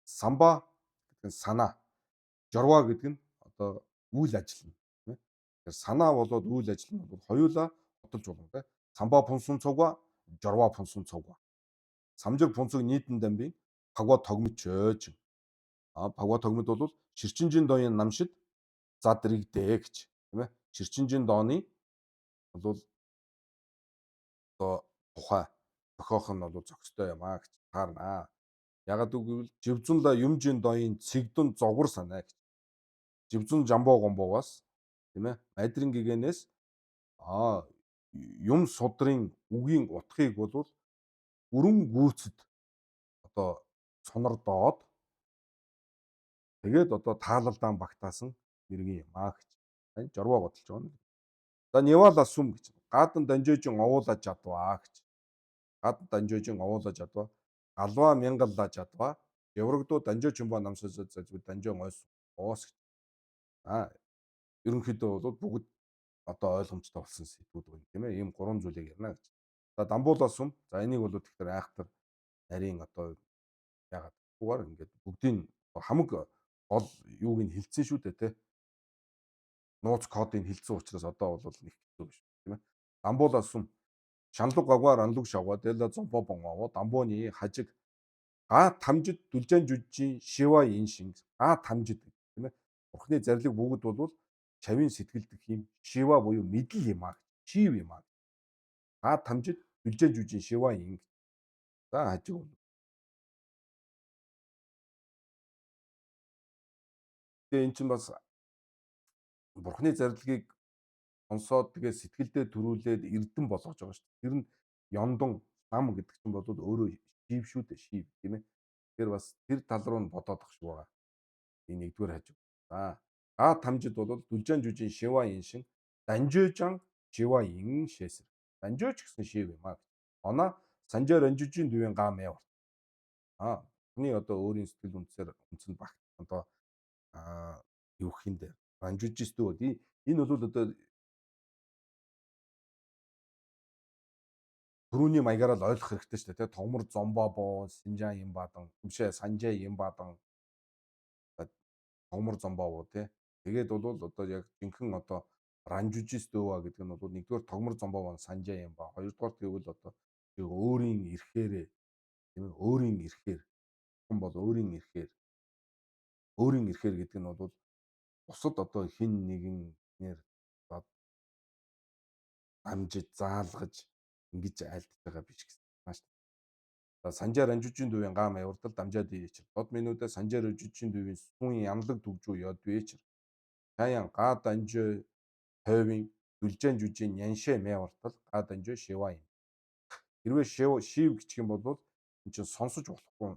Самба гэдэг нь санаа. Жорваа гэдэг нь одоо үйл ажил нь, тийм ээ. Тэгэхээр санаа болоод үйл ажил нь бол хоёулаа хотолж болно тийм. Самба пунсан цуга, жорваа пунсан цуга. Самжир пунцэг нийтэн дамбын павга тогмич байж. А павга тогмид бол ширчинжин дооны намшид зад рэгдэ гэж, тийм ээ. Ширчинжин дооны бол одоо тухай зохиох нь бол зохистой юм а гэж таарнаа. Ягаад гэвэл живзүнла юмжин дооны цэгдэн зогвар санаа гэж. Живзүн жамбоо гомбоогоос тийм ээ майдрын гигэнээс юм судрын үгийн утгыг бол бүрэн гүйцэд одоо сунардоод тэгээд одоо таалалдаан багтаасан мэрэгэн юм а гэж. Энэ жорвоо бодолж байгаа юм. За нивала сүм гэж. Гадан данжоожин овуулаж чадваа гэж. Гадан данжоожин овуулаж чадваа. Галваа мянгаллаа чадваа. Еврогдуу данжоо чумба намсаж зажгүй данжоо ойс оос гэж. А ерөнхийдөө бол бүгд одоо ойлгомжтой болсон сэдвүүд байна, тийм ээ. Ийм гурван зүйлийг ярина гэж. За дамбуулаа сүм. За энийг бол тэгэхээр айхтар нарийн одоо яагаад Угаар ингээд бүгдийн хамаг гол юуг нь хилцсэн шүү дээ, тэ. Нууц кодыг хилцсэн учраас одоо бол нэг хэцүү биш, тийм ээ. Дамбуула сүм шанлуг гагва ранлуг шавга дэла зомбо бонгоо дамбууны хажиг га тамжид дүлжэн жүжжин шива ин шин га тамжид, тийм ээ. Бурхны зарлиг бүгд бол чавийн сэтгэлдэх юм шива буюу мэдл юм аа. Шив юм аа. Га тамжид дүлжэн жүжжин шива ин. За хажиг бол. Тэгээ эн чинь бас Бурхны зарлагийг сонсоод тэгээ сэтгэлдээ төрүүлээд эрдэм болгож байгаа шүү дээ. Тэр нь ёндон лам гэдэг чинь бол өөрөө шив шүү дээ, шив, тийм ээ. Тэгэхээр бас тэр тал руу нь бодоод ах шиг байгаа. Энэ нэгдүгээр хажуу. За га тамжид бол дүлжэн жүжин шива ин шин данжижан шива ин шээсэр. Данжооч гэсэн шив юм аа. Она санжаар анжижийн дүвэн га мэ. Аа хүний одоо өөрийн сэтгэл үнсээр үнцэнд багт одоо юу гэх юм дээр ранжижис дүү. Энэ бол одоо түрүүний маягаараа л ойлгох хэрэгтэй шүү дээ. Тогмор зомбо боо, синжан юм бадан, бишээ санжаа юм бадан. Тогмор зомбо боо, тий. Тэгээд бол одоо яг жинхэнэ одоо ранжижис дөөва гэдэг нь бол нэгдүгээр тогмор зомбо боо, санжаа юм ба. Хоёрдугаар гэвэл одоо өөрийн эрхээрээ, тийм ээ, өөрийн эрхээр хүн бол өөрийн эрхээр, өөрийн эрхээр гэдэг нь бол бусад одоо хин нэгэн нэр дамжиж заалгаж ингэж айлдж байгаа биш гэсэн байна шүү дээ. За санжаар анжижийн дүүвийн гам авирдал дамжаад иечэр. Дод минүүдээ санжаар анжижийн дүүвийн сүүн ямлаг дүгжүү ёд вечэр. Таян га данжоо тойвын дүлжэн жүжин яншээ мэ авирдал га данжоо шива юм. Хэрвээ шив шив гэх юм бол эн чинь сонсож болохгүй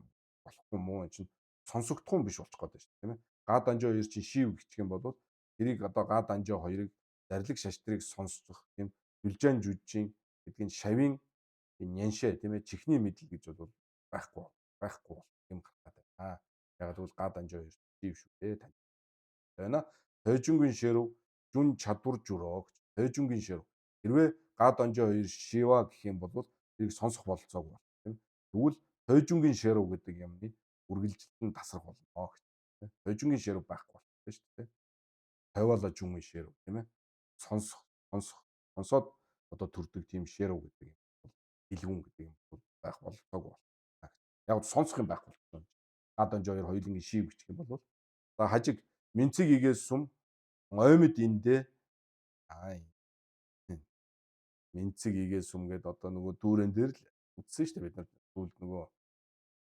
муу, эн чинь сонсогдохгүй биш болчих гээд байна шүү дээ, тийм ээ. Га данжоо хоёр чинь шив гэх юм бол тэрийг одоо га данжоо хоёрыг зарлиг шаштрыг сонсох тийм дүлжэн жүжин гэдэг нь шавийн няншээ, тийм ээ, чихний мэдэл гэж бол байхгүй юм гаргаад байна. Яг тэгвэл га данжоо хоёр шив шүү дээ тань. Байна. Тойжингийн шэрв жүн чадвар жүрөө гэж. Тойжингийн шэрв. Хэрвээ га данжоо хоёр шива гэх юм бол тэрийг сонсох бололцоогүй бол, тийм. Тэгвэл тойжингийн шэрв гэдэг юмны үргэлжилт нь тасрах болно гэж. Тойжингийн шэрв байхгүй болчихсон шүү дээ. Тойволо жүмэн шэрв, тийм ээ. Сонсох, сонсох, сонсоод одоо төрдөг тийм шэрв гэдэг юм бол дэлгүүн гэдэг юм бол байх бололцоогүй бол. Яг сонсох юм байхгүй болчихсон. Га данжоо хоёр хоёулангийн шив гэх юм бол за хажиг минцэг игээ сум оймд индэ аа минцэг игээ сум гэд одоо нөгөө дүүрэн дээр л үтсэн шүү дээ, бид нар сүүлд нөгөө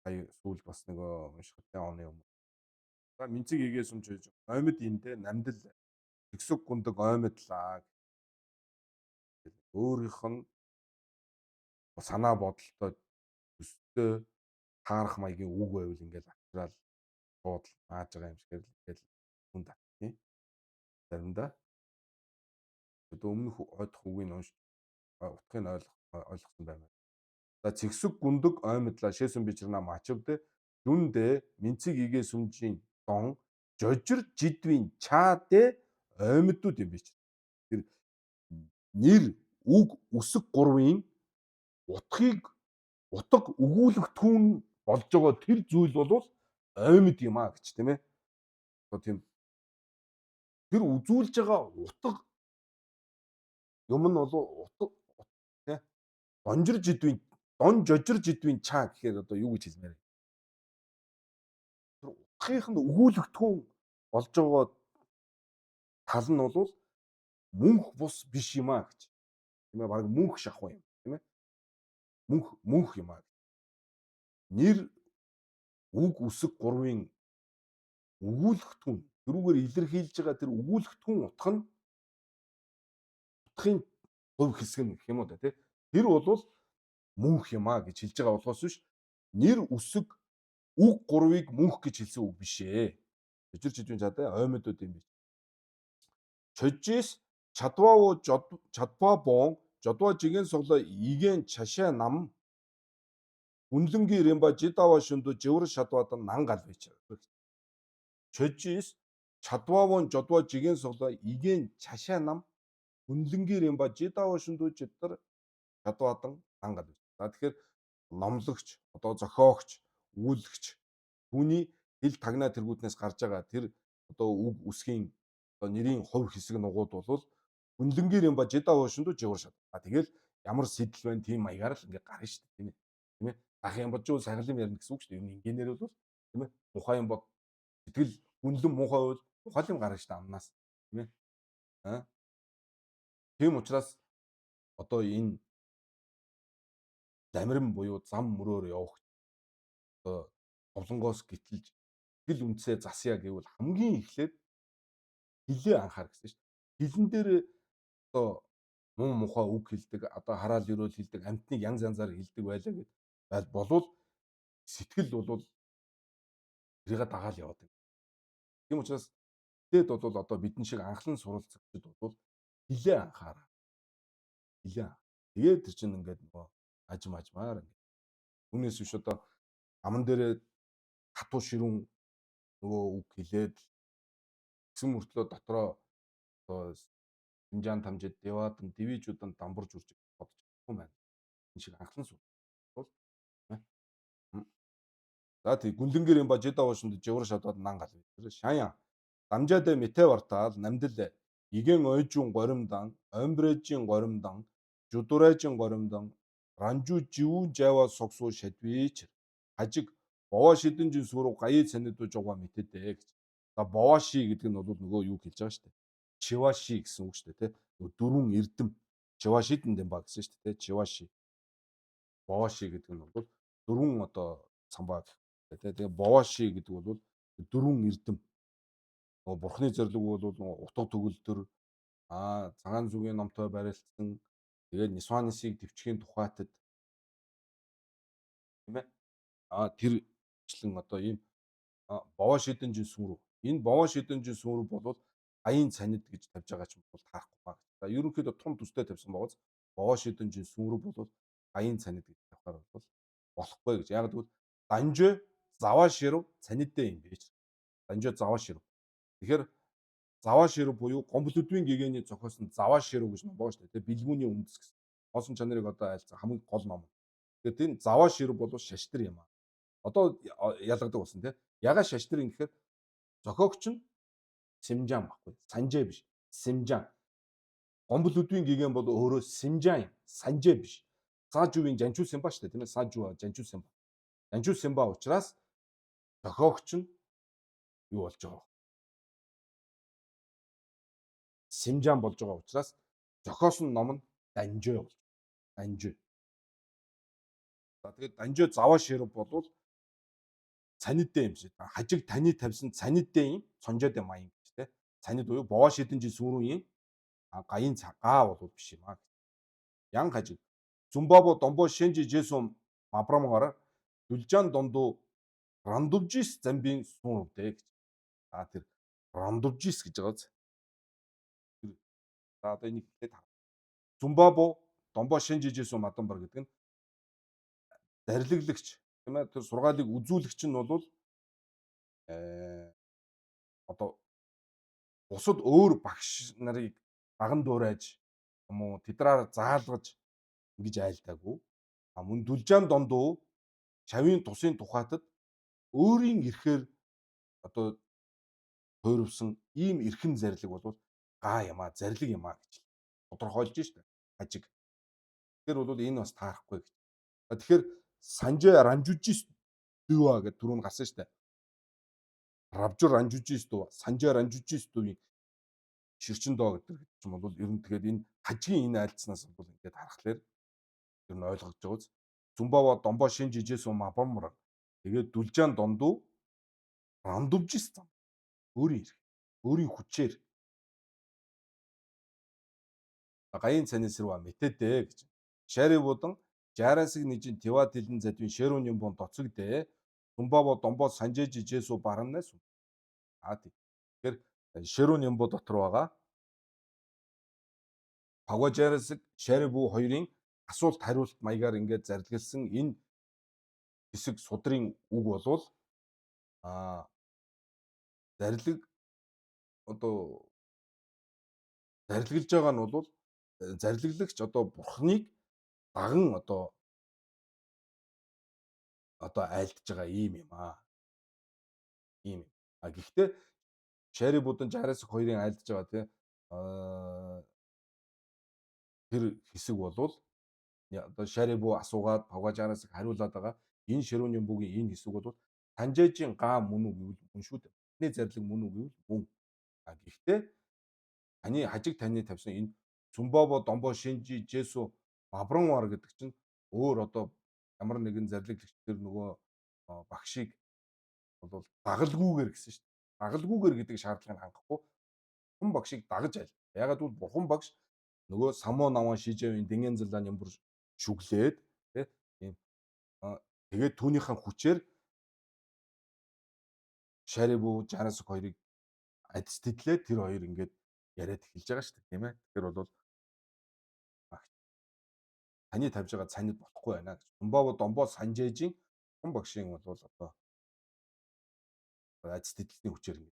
сая сүүлд бас нөгөө уншихтын оны юм. За минцэг игээ сум чойж оймд индэ намдал тэгсэг гундаг оймдлаа. Өөрийнх нь санаа бодолтой төстэй таарах маягийн үг байвал ингээл авчраал шууд нааж байгаа юм шиг л ингээл хүн татчих. Заримдаа одоо өмнөх ойдох үгийг унш утгыг ойлгосон байна. За цэгсэг гүндэг оймдлаа шээсэн бичрна мачвд дүндэ минцэг игээ сүмжийн дон жожир жидвийн чаадэ оймдууд юм биш. Тэр нэр үг үсэг гурвын утгыг утга өгүүлэгдэхүүн болж байгаа тэр зүйл бол оймд юм а гэж, тийм ээ. Одоо тийм тэр үзүүлж байгаа утга юм нь бол утга, тий. Донжир жидвийн дон жожир жидвийн чаа гэхээр одоо юу гэж хэлмээр вэ? Тэр утгынх нь өгүүлэгдэхүүн болж байгаа тал нь бол мөнх бус биш юм а гэж. Тийм ээ, баг мөнх шахуу юм, тийм ээ. Мөнх юм а. Нэр үг үсэг гурвын өгүүлэгдэхүүн тэрүүгээр илэрхийлж байгаа тэр өгүүлэгдэхүүн утга нь утгын хувь хэсэг нь гэх юм уу да, тий. Тэр бол мөнх юм а гэж хэлж байгаа болохоос биш нэр үсэг үг гурвыг мөнх гэж хэлсэн үг биш ээ. Жижиг жижигэн чадаа оймодууд юм биш. Чожис чадваа чадваа бон жодва жигэн суглаа игэн чашаа нам үнлэнгийн рэмба жидава шүндү живэр шадвадан нан гал бич. Чожис чадваа жодва жигэн суглаа игэн чашаа нам үнлэнгийн рэмба жидава шүндү жидэр чадвадан нан гал бич. За тэгэхээр номлогч, одоо зохиогч, өгүүлэгч Түүний хил тагнаа тэргүүднээс гарч байгаа тэр одоо үг үсгийн одоо нэрийн хувь хэсэг нугууд бол үнлэнгээр юм ба жида уушинду жигур шат. А тэгэл ямар сэтэл байна тийм маягаар л ингээ гарна шүү дээ, тийм ээ. Тийм ээ. Дах юм бодж сайхан юм ярина гэсэн үг шүү дээ. Юм ингээнээр бол тийм ээ. Мухай юм бод сэтгэл үнлэн муухай бол мухай юм гарна шүү дээ амнаас. Тийм ээ. Аа. Тийм учраас одоо энэ замиран буюу зам мөрөөр явах одоо товлонгоос гítэлж сэтгэл үндсээ засъя гэвэл хамгийн эхлээд хилээ анхаар гэсэн шүү дээ. Хилэн дээр одоо муу мухай үг хэлдэг, одоо хараал өрөөл хэлдэг, амтныг янз янзаар хэлдэг байлаа гэд байл болвол сэтгэл болвол тэрийг дагаал яваад. Тийм учраас тэгэд бол одоо бидэн шиг анхлан суралцагчид бол хилээ анхаараа. Хилээ. Тэгээд тэр чинь ингээд нөгөө ажим ажмаар ингээд. Үүнээс биш одоо аман дээрээ хатуу ширүүн нөгөө үг хэлээд гэсэн мөртлөө дотроо одоо Синжаан тамжид Девадан Дивижудан дамбарж үрж бодож чадахгүй байна. Энэ шиг анхлан сур. Бол за тий гүнлэнгэр юм ба жида уушинд живар шадвад нан гал. Шаян дамжаадэ мэтэ вартаал намдэл игэн ойжун горимдан омбрежин горимдан жудурэжин горимдан ранжу живүүн жайва согсуу шадвич хажиг бовоо шидэнжин сүрүү гаяа цанидуу жогва мэтэдэ гэж. За бовооши гэдэг нь бол нөгөө юу хэлж байгаа шүү дээ. Чиваши гэсэн үг шүү дээ, тэ. Нөгөө дөрвөн эрдэм Чивашидэн дэм ба гэсэн шүү дээ, тэ. Чиваши. Бовооши гэдэг нь бол дөрвөн одоо самбаа гэх тэ. Тэгээ бовооши гэдэг бол дөрвөн эрдэм. Нөгөө бурхны зорилго бол нөгөө утга төгөлдөр цагаан зүгийн номтой барилдсан тэгээд Нисванисыг төвчхийн тухайтад тийм ээ. Тэр члэн одоо ийм бовоо шидэнжин сүрүү. Энэ бовоо шидэнжин сүрүү бол аян цанид гэж тавьж байгаа ч бол таарахгүй ба. За ерөнхийдөө тун төстэй тавьсан байгаас бовоо шидэнжин сүрүү бол аян цанид гэж тавихаар бол болохгүй гэж. Яг гэвэл данжөө заваа ширв цанидтэй юм биш. Данжөө заваа ширв. Тэгэхээр заваа ширв буюу гомблөдвийн гэгэний зохиосон заваа ширв гэж ном байгаа шүү дээ. Бэлгүүний үндэс гэсэн. Хоосон чанарыг одоо айлцсан хамгийн гол ном. Тэгэхээр энэ заваа ширв бол шаштар юм аа. Одоо ялгадаг болсон тий. Ягаа шаштар юм гэхээр зохиогч нь Симжан баггүй. Санжээ биш. Симжан. Гомблөдвийн гэгэн бол өөрөө Симжан юм. Санжээ биш. Саажувын Жанчуу Симба шүү дээ тийм ээ. Саажува Жанчуу Симба. Жанчуу Симба учраас зохиогч нь юу болж байгаа вэ? Симжан болж байгаа учраас зохиосон ном нь Данжөө болж. Данжөө. За тэгээд Данжөө заваа ширв болвол цанидтэй юм шиг. Хажиг таны тавьсан цанидтэй юм цонжоод юм аян гэж те. Цанид буюу бовоо шидэнжин сүрүүн гаян гаа бол биш юм аа. Ян хажиг. Зумбабо домбо шенжи жесум мабрамгаар дүлжан дондуу рандувжис замбин суурвдэ гэж. А тэр рандувжис гэж байгаа биз. За одоо энийг хэлээд харах. Зумбабо домбо шенжи жесум мадамбар гэдэг нь зарилэглагч тийм ээ тэр сургаалыг үзүүлэгч нь бол одоо бусад өөр багш нарыг даган дуурайж юм уу тэдраар заалгаж ингэж айлтаагүй. А мөн дүлжаан дондуу шавийн тусын тухайтад өөрийн эрхээр одоо тойрвсон ийм эрхэм зарлиг бол гаа юмаа зарлиг юмаа гэж тодорхойлж штэ хажиг. Тэгэхээр бол энэ бас таарахгүй гэж. Тэгэхээр Санжээ Ранжужис Дюа гэдэг түрүүн гарсан штэ. Равжур Ранжужис Дюа, Санжээ Ранжужис Дюгийн ширчин доо гэдэг юм бол ер нь тэгээд энэ хажгийн энэ айлцнаас бол ингээд харахаар ер нь ойлгож байгаа үз. Зүмбава домбо шинж ижээс мабамран. Тэгээд дүлжаан дондуу рандувжис зам. Өөрийн эрх, өөрийн хүчээр гаян цанис рүү мэтэдэ гэж. Шари будан жарасыг нэжин тива тэлэн задвин шерүн бон доцогдэ. Зүмбава домбо санжээж жээсүү бараннаас. А тий. Тэгэхээр шерүн юмбо дотор байгаа Пагважарасыг Шарибу хоёрын асуулт хариулт маягаар ингээд зарилгалсан энэ хэсэг судрын үг болвол зарлиг одоо зарилгалж байгаа нь бол зарилгалагч одоо бурхныг даган одоо айлдж байгаа ийм юм аа. Ийм. А гэхдээ Шари Будан Жарасик хоёрын айлдж байгаа тий тэр хэсэг болвол одоо Шарибу асуугаад Павгажарасыг хариулаад байгаа энэ Ширүүний бүгийн энэ хэсэг бол Танжээжийн га мөн үү гэвэл мөн шүү дээ. Бурхны зарлиг мөн үү гэвэл мөн. А гэхдээ таны хажиг таны тавьсан энэ Сүмбобо Домбо Шинжи Жесу Мабранвар гэдэг чинь өөр одоо ямар нэгэн зарлаглагч тэр нөгөө багшийг бол дагалгүйгээр гэсэн шүү дээ. Дагалгүйгээр гэдэг шаардлагыг хангахгүй бурхан багшийг дагаж айл. Ягаад гэвэл бурхан багш нөгөө самуу наван шижээвийн дэнген зэлэн юм бүр шүглээд тий ийм тэгээд түүнийхэн хүчээр Шарибу Жарасук хоёрыг адис тэтлээ тэр хоёр ингээд яриад эхэлж байгаа шүү дээ, тийм ээ. Тэгэхээр бол таны тавьж байгаа цанид болохгүй байна гэж. Думбоо домбоо санжээжийн хүн багшийн бол одоо адис тэтлэний хүчээр ингэж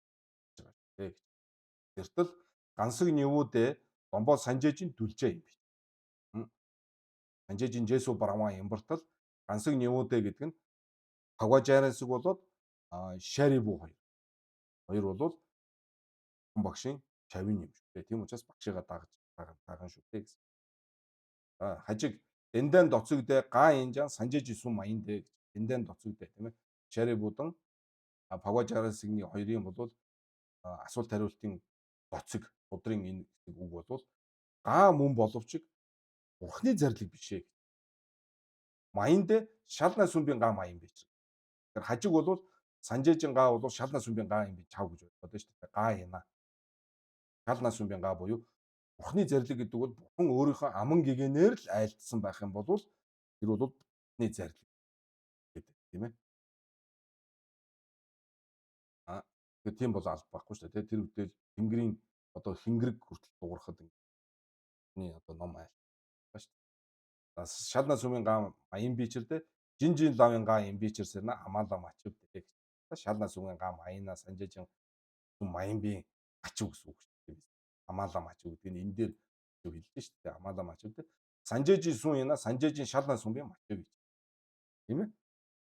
байгаа шүү дээ гэж. Тэртэл гансаг нивүүдээ домбоо санжээжийн дүлжээ юм би. Санжээжийн Жесу барамаа ямбартал гансаг нивүүдээ гэдэг нь Пагважарасыг болоод Шарибу хоёр. Хоёр бол хүн багшийн чавын юм шүү дээ. Тийм учраас багшигаа дагаж даган шүү дээ гэсэн. Хажиг дэндэн доцогдэ га инжан санжээжи сум маяндэ гэж. Дэндэн доцогдэ тийм ээ. Шарибудан Пагважарасыгны хоёрын бол асуулт хариултын доцог судрын энэ хэсэг үг бол га мөн боловч бурхны зарлиг биш ээ. Маяндэ шална сүмбийн га маян биш. Тэгэхээр хажиг бол санжээжин га бол шална сүмбийн га юм би чав гэж бодсон шүү дээ. Га яна. Шална сүмбийн га буюу бурхны зарлиг гэдэг бол бурхан өөрийнхөө аман гэгэнээр л айлдсан байх юм бол тэр бол бурхны зарлиг гэдэг тийм ээ. Тэгэхээр тийм бол алба байхгүй шүү дээ. Тэр үедээ тэнгэрийн одоо хингэрэг хүртэл дуурахад энэ одоо ном айл байна шүү дээ. Шална сүмийн га маян бичэрдэ жин жин лавын га юм бичэр сэрнэ амаала мачив гэж. Шална сүмийн га маяна санжижин сүм маян би ачив гэсэн үг шүү дээ. Амаала мачив гэдэг нь энэ дээр хэллээ шүү дээ. Амаала мачив дээ. Санжижин сүм яна санжижин шална сүм би мачив гэж. Тийм ээ.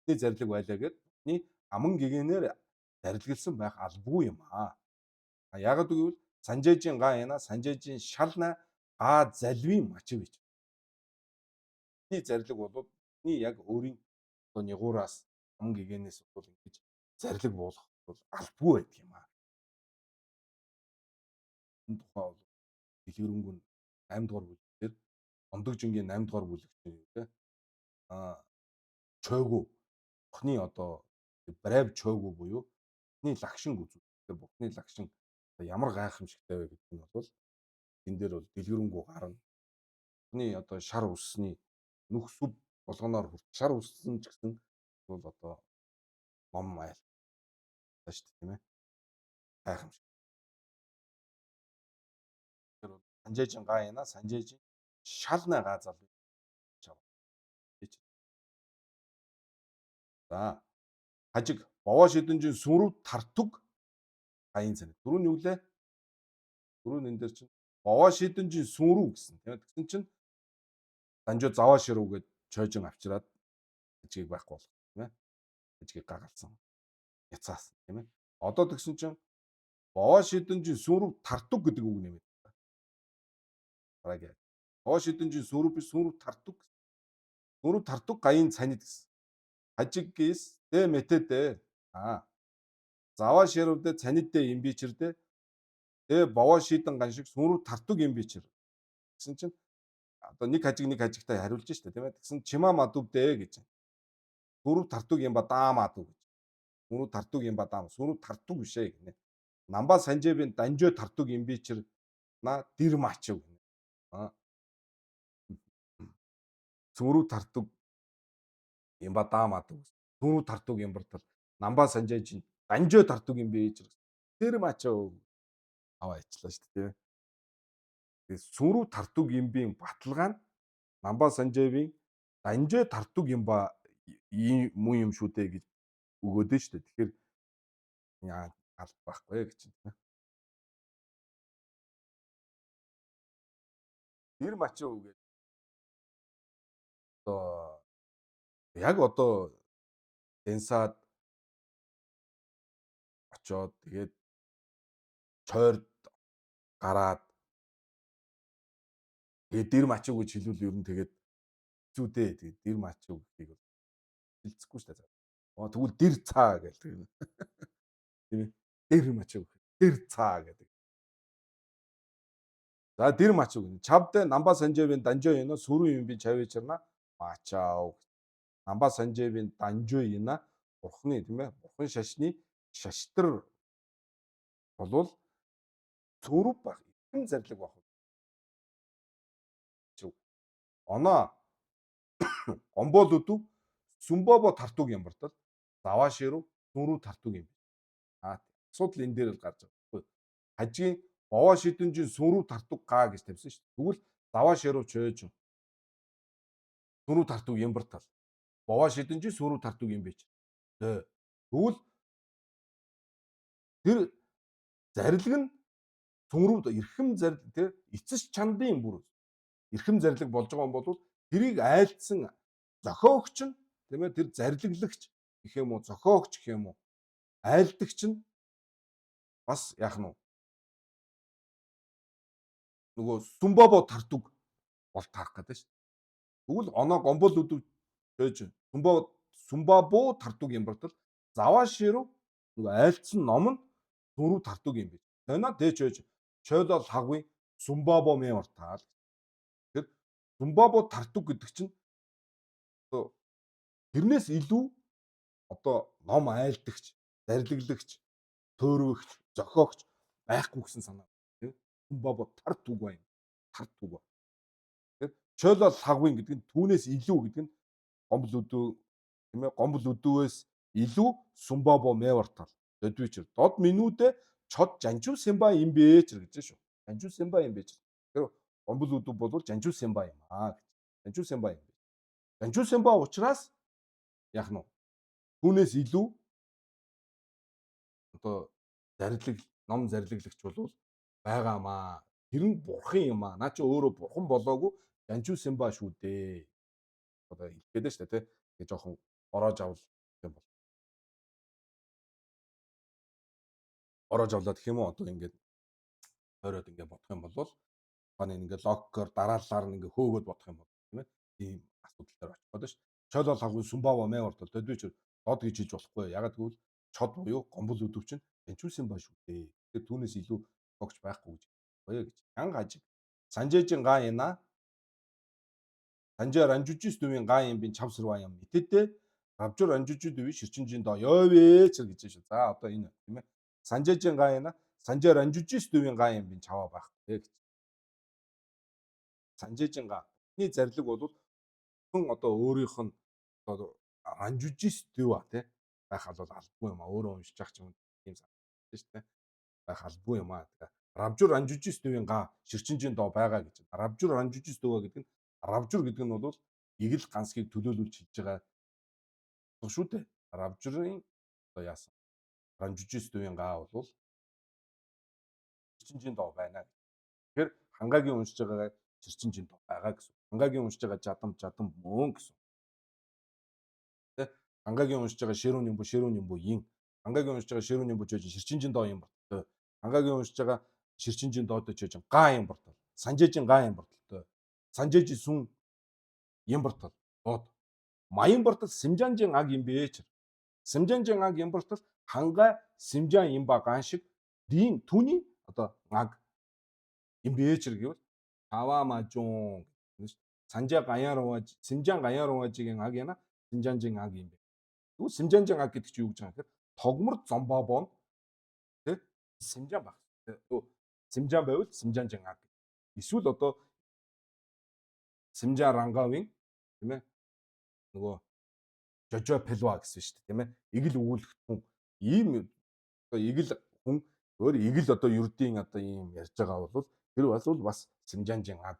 Тэний зарлиг байлаа гэд бидний аман гэгэнээр зарилгалсан байх албагүй юм аа. Яг гэвэл санжээжийн га яна санжээжийн шална га залвийн мачив гэж. Бидний зарлиг бол бидний яг өөрийн одоо нигуураас ам гэгэнээс бол ингэж зарлиг буулгах бол албагүй байдаг юм аа. Энэ тухай бол дэлгэрэнгүй 8 дугаар бүлэг дээр Ондогжингийн 8 дугаар бүлэг чинь юу те чойгуу бурхны одоо брав чойгуу буюу бурхны лагшин үзүү. Тэгэхээр бурхны лагшин ямар гайхамшигтай вэ гэдэг нь бол энэ дээр бол дэлгэрэнгүй гарна. Бурхны одоо шар усны нүх сүв болгоноор хүрт шар уссан ч гэсэн бол одоо ном айл шүү дээ, тийм ээ. Гайхамшиг. Тэр бол санжээжин га яна санжээжин шална га зал чав. За хажиг бовоо шидэнжин сүрв тартуг гаян цанид. Түрүүн юу лээ? Түрүүн энэ дээр чинь бовоо шидэнжин сүрв гэсэн тийм ээ. Тэгсэн чинь данжуу заваа ширүү гэж чойжин авчираад ажгийг байхгүй болгох тийм ээ. Ажгийг гагалцсан. Яцаасан тийм ээ. Одоо тэгсэн чинь бовоо шидэнжин сүрв тартуг гэдэг үг нэмээд. Дараагийн. Бовоо шидэнжин сүрв биш сүрв тартуг. Сүрв тартуг гаян цанид гэсэн. Хажиг гис дэ мэтэдэ. Заваа ширвдэ цаниддэ юм бичэрдэ. Дэ бовоо шидэн ган шиг сүрв тартуг юм бичэр. Гэсэн чинь одоо нэг хажиг нэг хажигтай хариулж штэ тийм ээ. Тэгсэн чимаа мадүвдэ гэж. Сүрв тартуг юм ба даа мадү гэж. Сүрв тартуг юм ба даа. Сүрв тартуг бишээ гинэ. Намба санжэбийн данжөө тартуг юм бичэр на дэр мачив гинэ. Сүрв тартуг юм ба даа мадү. Сүрв тартуг юм бартал намба санжэжин данжөө тартуг юм бичэр. Тэр мачив аваа ичлаа штэ тийм ээ. Тэгээд сүрв тартуг юмбийн баталгаа нь намба санжэвийн данжөө тартуг юм ба ийм муу юм шүү дээ гэж өгөөд нь шүү дээ. Тэгэхээр алба байхгүй гэж байна. Тэр мачив гэж одоо яг одоо Денсад Очоод тэгээд чойрд гараад тэгээд дэр мачуу гэж хэлвэл ер нь тэгээд хэцүү дээ. Тэгээд дэр мачуу гэхийг бол хэлцэхгүй шүү дээ. Аа тэгвэл дэр цаа гэл тэгээд тийм ээ. Дэр мачуу гэх. Дэр цаа гэдэг. За дэр мачуу гэнэ. Чавд намба санжэвийн данжоо юно сүрэн юм би чавичарна мачаав. Намба санжэвийн данжоо юна бурхны тийм ээ. Бурхан шашны шаштар болвол зүрх байх, эрхэм зарлиг байх. Оноо гомбол өдв сүмбобо тартуг юм бартал заваа ширүү нүрүү тартуг юм. А асуудал энэ дээр л гарч байгаа байхгүй. Хажийн бовоо шидэнжин сүнрүү тартуг гаа гэж тавьсан шүү дээ. Тэгвэл заваа ширүү чойж сүнрүү тартуг юм бартал бовоо шидэнжин сүнрүү тартуг юм бэ. Тэгвэл тэр зарлиг нь сүнрүү эрхэм зарлиг тэр эцэс чандын бүр эрхэм зарлиг болж байгаа юм бол тэрийг айлдсан зохиогч нь тийм ээ тэр зарлаглагч гэх юм уу зохиогч гэх юм уу айлдагч нь бас яах нь нөгөө сүмбобо тартуг бол таарах гэдэг шүү. Тэгвэл оноо гомбол үдв төөж сүмбо сүмбабо тартуг юм бартал заваа ширүү нөгөө айлдсан ном нь сүрүү тартуг юм биш. Тойно дэж хөөж чойлол хагвын сүмбабо мэ мартаал. Тэр сүмбабо тартуг гэдэг чинь одоо тэрнээс илүү одоо ном айлдагч, зарлаглагч, төөрвөгч, зохиогч байхгүй гэсэн санаа. Тийм. Сүмбабо тартуг байна. Тартуг. Тэр чойлол хагвын гэдэг нь түүнээс илүү гэдэг нь гомбол өдөө тийм ээ гомбол өдөөс илүү сүмбабо мэ мартаал. Додвичэр дод минүүдэ чод жанжуу симба юм бэ ч гэж шүү. Жанжуу симба юм бэ ч. Тэр гомбол өдөө бол жанжуу симба юм аа гэж. Жанжуу симба юм бэ. Жанжуу симба учраас яах нь түүнээс илүү одоо зарлиг ном зарлаглагч бол байгаамаа. Тэр нь бурхан юм аа. Наа чи өөрөө бурхан болоогүй жанжуу симба шүү дээ. Одоо хэлэх гээд шүү дээ тий. Тэгээ жоохон ороож авал юм бол. Ороож авлаад гэх юм уу одоо ингээд тойроод ингээд бодох юм бол ухааны ингээд логикоор дараалалаар нь ингээд хөөгөөд бодох юм бол тийм ээ. Тийм асуудал дээр очих гэдэг шүү. Чойлол хагвын сүмбава мэ ортол төдвич дод гэж хэлж болохгүй. Ягаад гэвэл чод буюу гомбол өдөвч нь жанчуусын ба шүү дээ. Тэгэхээр түүнээс илүү огч байхгүй гэж гоё гэж. Ян гажиг. Санжэжин га яна. Санжээ ранжужис дүвийн га юм бин чавсрва юм. Итэдэ равжур ранжужи дүвийн ширчинжин доо ёвэ ч гэж шүү. За одоо энэ тийм ээ. Санжэжин га яна. Санжээ ранжужис дүвийн га юм бин чаваа байхгүй гэж. Санжэжин га. Эхний зарлиг бол хүн одоо өөрийнх нь одоо ранжужис дүва тий байх бол албагүй юм а. Өөрөө уншиж ах ч юм тийм санагдсан шүү дээ. Байх албагүй юм а. Тэгээ равжур ранжужис дүвийн га ширчинжин доо байгаа гэж. Равжур ранжужис дүва гэдэг нь равжур гэдэг нь бол игэл гансгийг төлөөлүүлж хэлж байгаа шүү дээ. Равжурын одоо яасан ранжужис дүвийн га бол ширчинжин доо байна. Тэгэхээр хангагийн уншиж байгаагаа ширчинжин доо байгаа гэсэн. Хангагийн уншиж байгаа жадам жадам мөн гэсэн. Тэ хангагийн уншиж байгаа ширүүн юм бу ширүүн юм бу ин. Хангагийн уншиж байгаа ширүүн юм бу чойж ширчинжин доо юм борттой. Хангагийн уншиж байгаа ширчинжин доод чойж га юм бортол. Санжэжин га юм бортолтой. Санжэжи сүн юм бортол. Доод. Маян бортол симжанжин аг юм бэ ч. Симжанжин аг юм бортол ханга симжан юм ба ган шиг дийн түүний одоо аг юм бэ ч гэвэл аваамажун санжаа гаяарууаж симжан гаяарууажигийн аг яна симжанжин аг юм бэ. Тэгвэл симжанжин аг гэдэг чинь юу гэж байгаа юм гэхээр тогмор зомбобон тэ симжан баг. Симжан байвал симжанжин аг. Эсвэл одоо симжан рангавын тийм ээ нөгөө жожо пелва гэсэн шүү дээ тийм ээ. Игэл өгүүлэх хүн ийм одоо игэл хүн өөр игэл одоо ердийн одоо ийм ярьж байгаа бол тэр бол бас симжанжин аг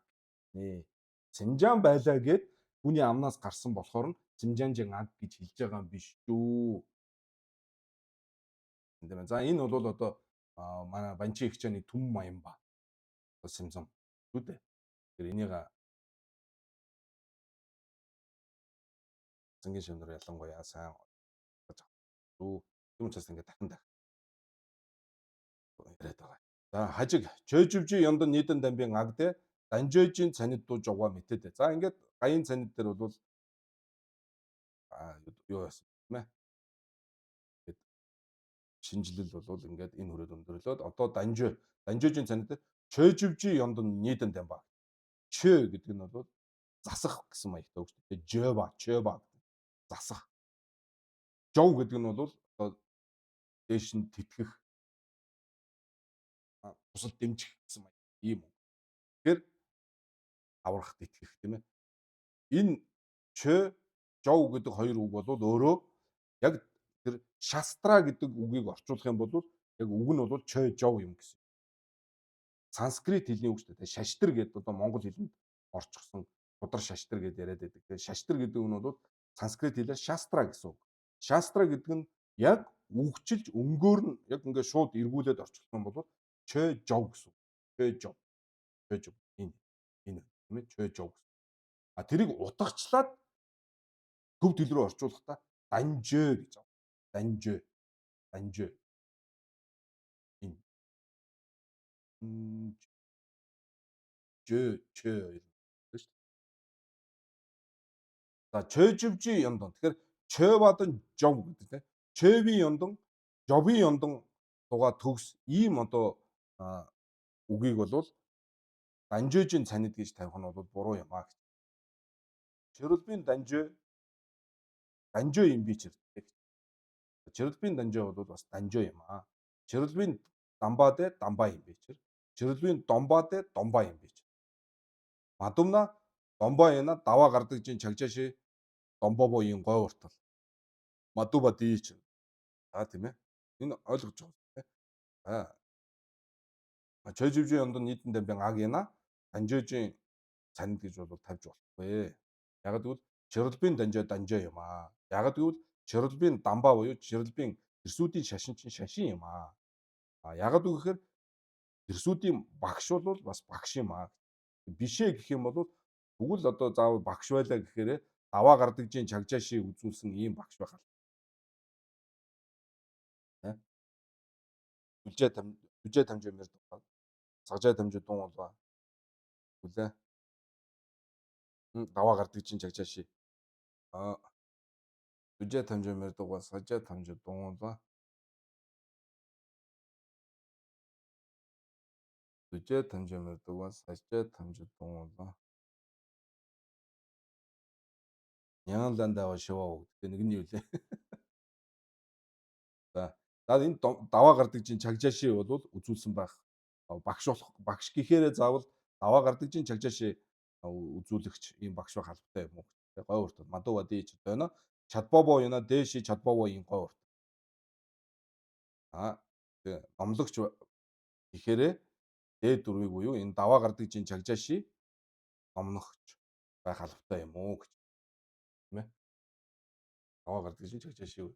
нэ. Симжан байлаа гэд хүний амнаас гарсан болохоор нь симжанжин аг гэж хэлж байгаа юм биш шүү. За энэ бол одоо манай банчи ихчээний түм маян ба симзам шүү дээ. Тэр энийг зэнгийн шивнэр ялангуяа сайн шүү. Тийм учраас ингээд дахин дахин За хажиг чойжвжи ёндон нийдэн дамбын агд данжойжийн цанид дуу жогва мэтэд. За ингээд гаян цанид дээр бол юу яасан юм бэ? Ингээд шинжилэл бол ингээд энэ хүрээд өндөрлөөд одоо данжойжийн цанид дээр чойжвжи ёндон нийдэн дамба. Чö гэдэг нь бол засах гэсэн маягтай үг шүү дээ. Жөба, чөба гэдэг. Засах. Жов гэдэг нь бол одоо дээш нь тэтгэх, тусал дэмжих гэсэн маяг ийм үг. Тэгэхээр аврах, тэтгэх тийм ээ. Энэ чö, жов гэдэг хоёр үг бол өөрөө яг тэр шастра гэдэг үгийг орчуулах юм бол яг үг нь бол чö, жов юм гэсэн. Санскрит хэлний үг шүү дээ. Шаштар гэдэг одоо монгол хэлэнд орчихсон удар шаштар гэдээ яриад байдаг. Тэгээ шаштар гэдэг нь бол санскрит хэлээр шастра гэсэн үг. Шастра гэдэг нь яг үгчилж өнгөөр нь яг ингээд шууд эргүүлээд орчуулах юм бол чö жов гэсэн. Чö жов. Чö жов. Энэ тийм ээ чö жов гэсэн. А тэрийг утгачлаад төв төл рүү орчуулахдаа данжөө гэж байна. Данжөө. Данжөө. Энэ. Жөө чö хоёр шүү дээ. За чөжвжи ёндон. Тэгэхээр чövадын жов гэдэг тийм. Чөвийн ёндон, жовын ёндон дугаа төгс ийм одоо үгийг бол данжөөжийн цанид гэж тавих нь бол буруу юм аа гэж. Чирэлбийн данжөө данжөө юм би чирдэг. Чирэлбийн данжөө бол бас данжөө юм аа. Чирэлбийн дамбаа дэ дамбаа юм би чир. Чирэлбийн домбаа дэ домбаа юм би чир. Мадумна домбаа яна даваа гардаг жин чагжааши домбобо ийн гой уртал. Мадуба дий чир. За тийм ээ. Энэ ойлгож байгаа юм тийм. Аа. Чойжвжийн ёндон нийтэн дамбин аг яна данжөөжийн цанид гэж бол тавьж болохгүй. Яг гэвэл чирэлбийн данжаа данжаа юм аа. Яг гэвэл чирэлбийн дамбаа буюу чирэлбийн тэрсүүдийн шашин чинь шашин юм аа. А яг гэвэл тэрсүүдийн багш бол бас багш юм аа. Бишээ гэх юм бол тэгвэл одоо заавал багш байлаа гэхээр даваа гардаг жин чагжааши үзүүлсэн ийм багш байх. Түлжээ там түжээ тамжээ мэр дуу. Сагжаа тамжээ дуун болва. Хүлээ. Даваа гардаг чинь чагжааши. Аа. Түжээ тамжээ мэр дуугаа сажаа тамжээ дуун болва. Түжээ тамжээ мэр дуугаа сажаа тамжээ дуун болва. Нянландаа шиваа гэдэг нэг нь юу лээ. За. За энэ даваа гардаг чинь чагжааши бол үзүүлсэн байх. Багш болох багш гэхээрээ заавал даваа гардаг чинь чагжааши үзүүлэгч ийм багш байх албатай юм уу? Гой урт. Мадува дийч дойно. Чадбобо юна дээши чадбобо ийм гой урт. Аа тэгээ номлогч гэхээрээ дээд дүрвийг буюу энэ даваа гардаг чинь чагжааши номногч байх албатай юм уу гэж. Тийм ээ. Даваа гардаг чинь чагжааши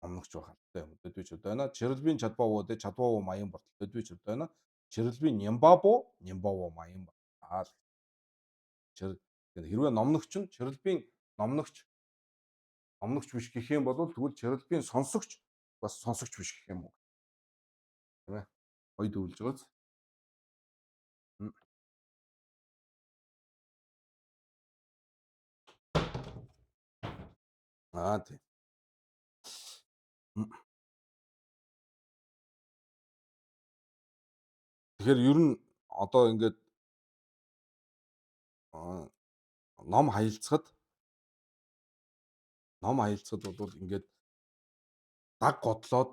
номногч байх албатай юм. Дөдвич дойно. Чирэлбийн чадбобо дэ чадбобо маян бортол дөдвич дойно. Чирэлбийн нямбабо нямбабо маян бортол. Хэрвээ номногч нь чирэлбийн номногч биш гэх юм бол тэгвэл чирэлбийн сонсогч бас сонсогч биш гэх юм уу? Тийм ээ. Хоёр дөрвөлж байгааз. Аа тийм. Тэгэхээр ер нь одоо ингээд ном хаялцахад бол ингээд даг годлоод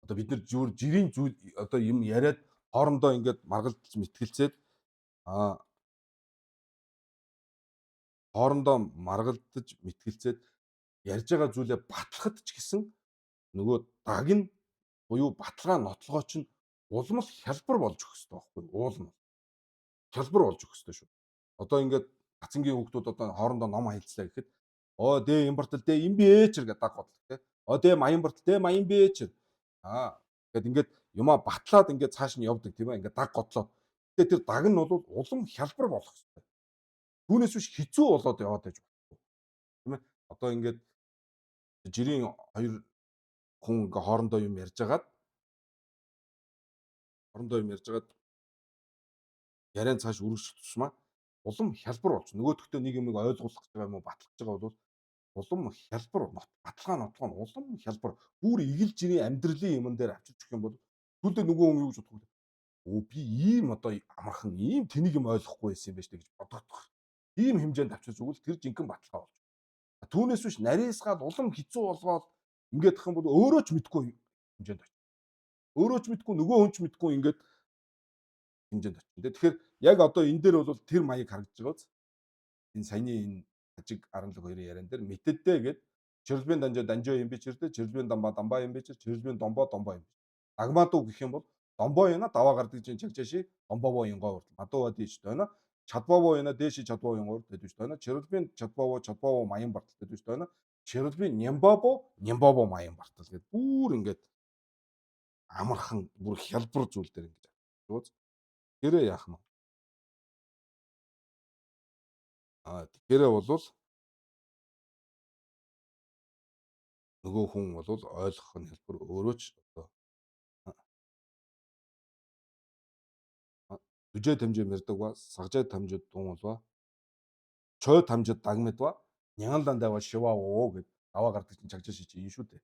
одоо бид нар зүгээр жирийн зүйл одоо юм яриад хоорондоо ингээд маргалдж мэтгэлцээд хоорондоо маргалдаж мэтгэлцээд ярьж байгаа зүйлээ батлахад ч гэсэн нөгөө даг нь буюу баталгаа нотлогоо чинь улам л хялбар болж өгөх хэрэгтэй байхгүй уулна. Хялбар болж өгөх хэрэгтэй шүү. Одоо ингээд гацангийн хүүхдүүд одоо хоорондоо ном хаялцлаа гэхэд оо дэ имбартал дэ им бэчэр гэдэг даг годлоо те. Оо дэ маян бартал дэ маян бэчэр. Аа гэд ингээд юмаа батлаад ингээд цааш нь явдаг тийм ээ ингээд даг годлоод. Гэтэ тэр даг нь бол улам хялбар болох хэрэгтэй. Түүнээс биш хэцүү болоод яваад байж болохгүй. Тийм ээ. Одоо ингээд жирийн хоёр хүн ингээ хоорондоо юм ярьж хагаад Орондоо юм ярьж байгаад яриан цааш үргэлжлэх тусмаа улам хялбар болж нөгөөдөхтэй нэг юмыг ойлгуулах гэж байгаа юм уу батлах гэж байгаа бол улам хялбар баталгаа нотлого нь улам хялбар бүр игэл жирийн амьдралын юмн дээр авчирч өгөх юм бол түлдээ нөгөө хүн юу гэж бодох вэ? Өө би ийм одоо амархан ийм тэнийг юм ойлгохгүй байсан юм байна шүү дээ гэж бодогдох. Ийм хэмжээнд авчирч өгвөл тэр жинхэнэ баталгаа болж. Түүнээс биш нарийсгаад улам хэцүү болгоод ингээд тах юм бол өөрөө ч мэдгүй хэмжээнд очив. Өөрөө ч мэдгүй нөгөө хүн ч мэдгүй ингээд хэмжээнд очив. Тэгэхээр яг одоо энэ дээр бол тэр маяг харагдаж байгаа биз? Энэ саяны энэ хажиг аранлаг хоёрын яриан дээр мэтэддэ гэд чирлбийн данжаа данжаа юм бичэрдэ чирлбийн дамбаа дамбаа юм бичэр чирлбийн домбоо домбоо юм. Дагмаду гэх юм бол домбоо яна даваа гардаг чинь чагжааши домбоо янгоо хүртэл мадуу дийч дойно чадбоо яна дээши чадбоо янгоо дэдвч дойно чирлбийн чадбоо чадбоо маян бартал дэдвч дойно чирлбийн нямбабо нямбабо маян бартал гэд бүр ингээд амархан бүр хялбар зүйл дээр ингэж авч. Тэрээ яах нь? Аа тэгэхээр бол нөгөө хүн бол ойлгох нь хялбар өөрөө ч одоо дүжээ тамжээ мэрдэг ба сагжаа тамжид дуун болва чой тамжид дагмэд ба нянгалан дайва шиваа оо гэд даваа гардаг чинь чагжаа шиж юм шүү дээ.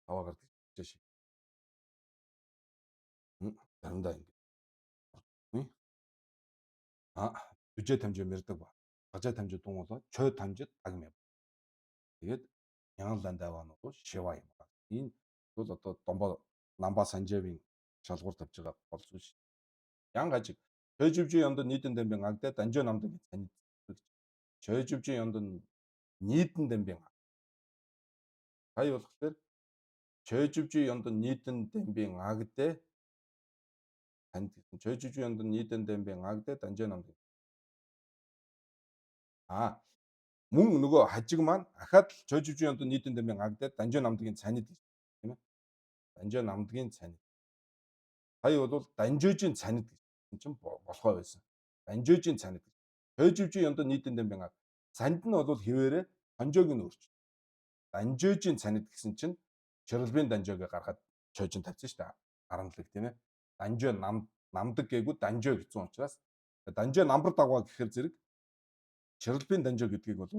Даваа гардаг чагжаа ши. Заримдаа ингэ. А дүжээ тамжээ мэрдэг ба сагжаа тамжид дуун болва чой тамжид дагмэд. Тэгээд нянгалан дайваа нь бол шиваа юм байна. Энэ бол одоо домбо намба санжавын шалгуур тавьж байгаа гол зүйл шүү. Ян гажиг чойжвжи ёнд нийтэн дэмбэн агда данжо намдаг цанид. Чойжвжи ёнд нийтэн дэмбэн. Сая болохоор чойжвжи ёнд нийтэн дэмбэн агда танд гэсэн. Чойжвжи ёнд нийтэн дэмбэн агда данжо намдаг. А мөн нөгөө хажиг маань ахаад л чойжвжи ёнд нийтэн дэмбэн агда данжо намдгийн цанид гэж тийм ээ. Данжо намдгийн цанид. Сая бол данжоожийн цанид гэсэн чинь болохоо байсан. Данжоожийн цанид. Хойжвжийн ёнд нийтэн дэмбэн аг. Цанд нь бол хിവэрэ хонжоог нь өөрч. Данжоожийн цанид гэсэн чинь чирлбийн данжоог гаргаад чойжин тавьсан шүү дээ. Аранлаг тийм ээ. Данжоо нам намдаг гээгүй данжоо гэсэн учраас данжоо намбар дагваа гэхэр зэрэг чирлбийн данжоо гэдгийг бол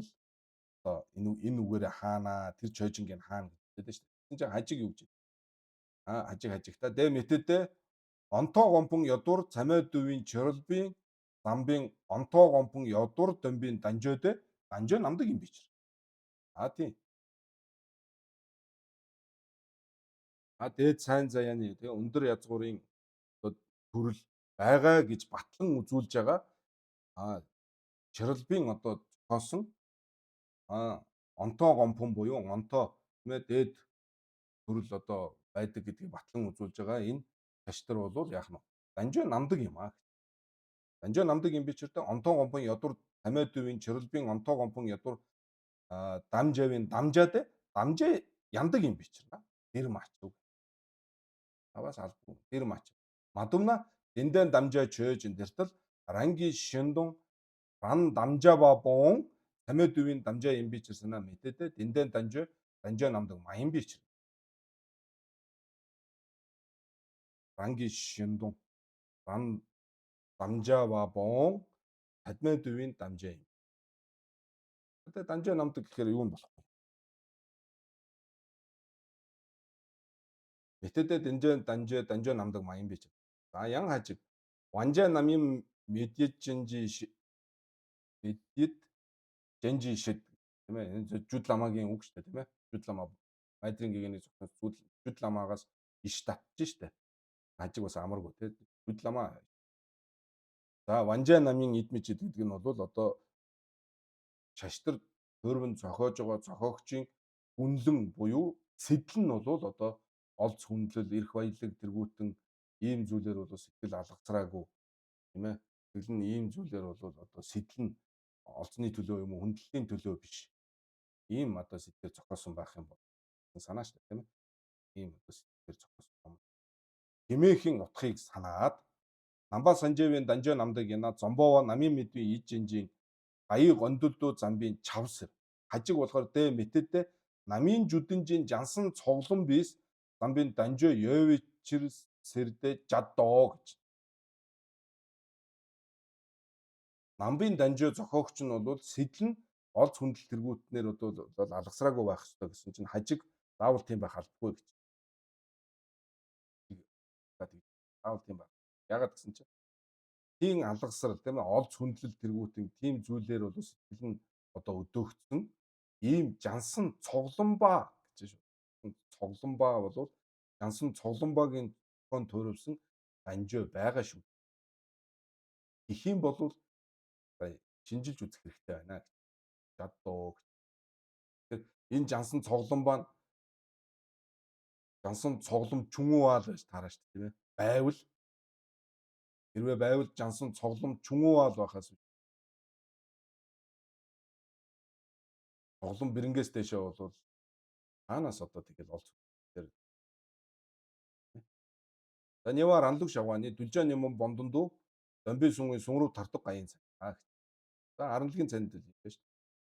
одоо энэ үгээрээ хаана тэр чойжинг нь хаана гэдэг шүү дээ. Тэгсэн чинь хажиг юу гэж. Аа хажиг хажигта дэ мэтэдэ онтоо гомпон ядуур цамиа дөвийн чирлбийн замбын онтоо гомпон ядуур домбийн данжоо дэ данжоо намдаг юм бичэр. А тийм. А дээд сайн заяаны тэгээ өндөр язгуурын төрөл байгаа гэж батлан үзүүлж байгаа. А чирлбийн одоо зохиосон а онтоо гомпон буюу онтоо тийм ээ дээд төрөл одоо байдаг гэдгийг батлан үзүүлж байгаа энэ таштар бол яах нь данжоо намдаг юм аа. Данжоо намдаг юм бичэрдэ онтоо гомпон ядуур тамиа дөвийн чирлбийн онтоо гомпон ядуур дамжавын дамжаа дэ дамжаа яндаг юм бичэрнэ. Тэр мач үг. Аваас албгүй. Тэр мач. Мадумна дэндэн дамжаа чойж дэртэл ранги шиндун ран дамжаа ба бон тамиа дөвийн дамжаа юм бичэрсэнэ мэтэдэ дэндэн данжоо данжаа намдаг маян бичэр. Ранги шиндун ран дамжаа ба бон тадмаа дөвийн дамжаа юм. Одоо данжаа намдаг гэхээр юу юм болохгүй. Мэтэдэ дэнжээ данжээ данжаа намдаг маян бич. За ян хажиг ванжаа намын мэдьэжинжи мэдьэд жанжи шид тийм ээ энэ жүд ламагийн үг шүү дээ тийм ээ. Жүд лама майдрын гэгэний зохиос жүд ламаагаас иш татж штэ. Хажиг бас амаргүй тийм жүд лама. За ванжаа намын эд мичэд гэдэг нь бол одоо шаштар хөрвөн зохиож байгаа зохиогчийн хүнлэн буюу сэтэл нь бол одоо олз хүндлэл, эрх баялаг тэргүүтэн ийм зүйлээр бол сэтгэл алгацраагүй тийм ээ. Сэтгэл нь ийм зүйлээр бол одоо сэтэл нь олзны төлөө юм уу хүндлэлийн төлөө биш. Ийм одоо сэтгэл зохиосон байх юм бол санаа шүү дээ тийм ээ. Ийм одоо сэтгэлээр зохиосон. Хэмээхийн утгыг санаад Намба Санжавын данжоо намдаг яна зомбова намын мэдвийн иж жинжин баян гондөлдөө замбын чавсэр хажиг болохоор дэ мэтэдэ намын жүдэнжин жансан цоглон бис замбын данжоо ёвичэр сэрдэ жаддоо гэж. Намбын данжоо зохиогч нь бол сэтэл нь олз хүндлэл тэргүүтнэр бол алгасраагүй байх ёстой гэсэн чинь хажиг заавал тийм байх албагүй гэж. Заавал тийм байх. Ягаад гэсэн чинь тийм алгасрал тийм ээ олз хүндлэл тэргүүтэн тийм зүйлээр бол сэтгэл нь одоо өдөөгдсөн ийм жансан цугламбаа гэж шүү. Цугламбаа бол жансан цугламбагийн зохион туурвсан данжоо байгаа шүү. Гэх юм бол шинжилж үзэх хэрэгтэй байна гэж. Жаддуу гэж. Тэгэхээр энэ жансан цугламбаа нь жансан цуглам чүнүүаал байж таараа шүү дээ тийм ээ. Байвал хэрвээ байвал жансан цуглам чүнүүаал байхаас цуглам бэрэнгээс дэшээ болвол хаанаас одоо тэгэл олц тэр. За няваар анлуг шавгааны дүлжаа няман бондондуу домби сүнгийн сүнрүү тартаг гаян цаг. За аранлагын цанд л юм байна шүү.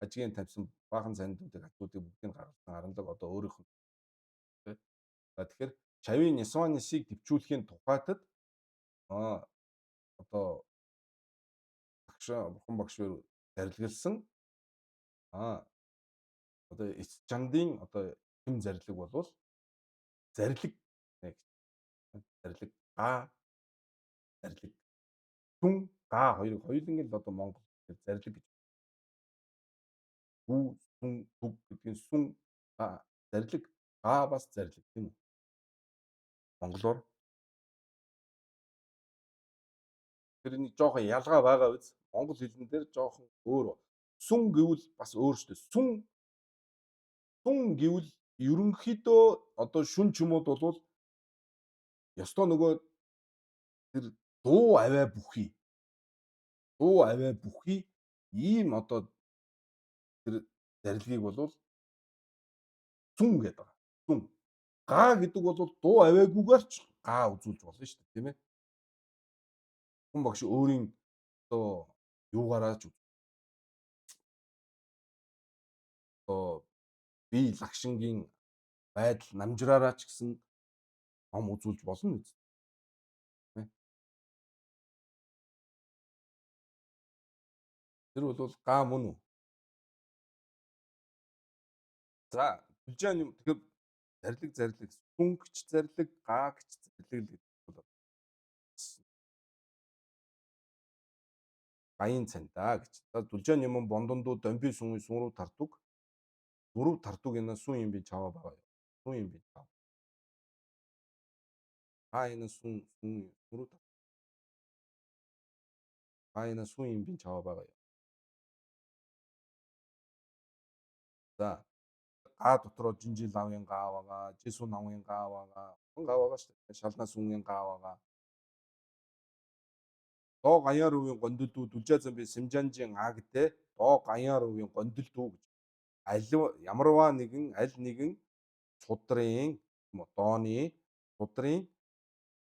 Ажигийн тавьсан баахан цандуудыг хажуудыг бүгдийг гаргасан аранлаг одоо өөрийнх нь. За тэгэхээр чавийн нисванисыг төвчүүлэхийн тухайтад одоо багш бурхан багш зарилгалсан одоо эц чандын одоо хэм зарлиг болвол зарлиг гэж. Зарлиг га зарлиг түн га хоёрыг хоёуланг л одоо монгол зарлиг гэж. Гүү сүн түг гэдгийн сүн га зарлиг га бас зарлиг тийм үү? Монголоор тэр нэг жоохон ялгаа байгаа биз? Монгол хэлэн дээр жоохон өөр. Сүн гэвэл бас өөр шүү дээ. Сүн сүн гэвэл ерөнхийдөө одоо шүн чумууд бол ёстой нөгөө тэр дуу авиа бүхий. Дуу авиа бүхий ийм одоо тэр зарилгийг бол сүн гэдэг байгаа. Сүн. Га гэдэг бол дуу авиагүйгээр ч га үзүүлж болно шүү дээ, тийм ээ. Хүн багш өөрийн одоо юугаараа ч одоо би лагшингийн байдал намжраараа ч гэсэн ном үзүүлж болно биз. Тэр бол га мөн үү? За, Бүлжаан юм тэгэхээр зарлиг зарлиг сүнгч зарлиг гаагч зарлиг л гэдэг бол гаян цандаа гэж. За зүлжаан юм бондондуу домби сүнгийн сүн рүү тартуг. Дөрөв тартуг энэ сүн юм би чаваа байгаа юу? Сүн юм би чав. А энэ сүн сүн рүү А энэ сүн юм би чаваа байгаа юу? За га дотроо жинжил лавын га байгаа, жисү намын га байгаа, га байгаа шүү дээ. Шалнаа сүнгийн га байгаа. Доо гаяар үеийн гондөлдүү дүлжээ замби симжанжин агдэ доо гаяар үеийн гондөлдүү гэж. Аль ямарваа нэгэн аль нэгэн цудрын дооны цудрын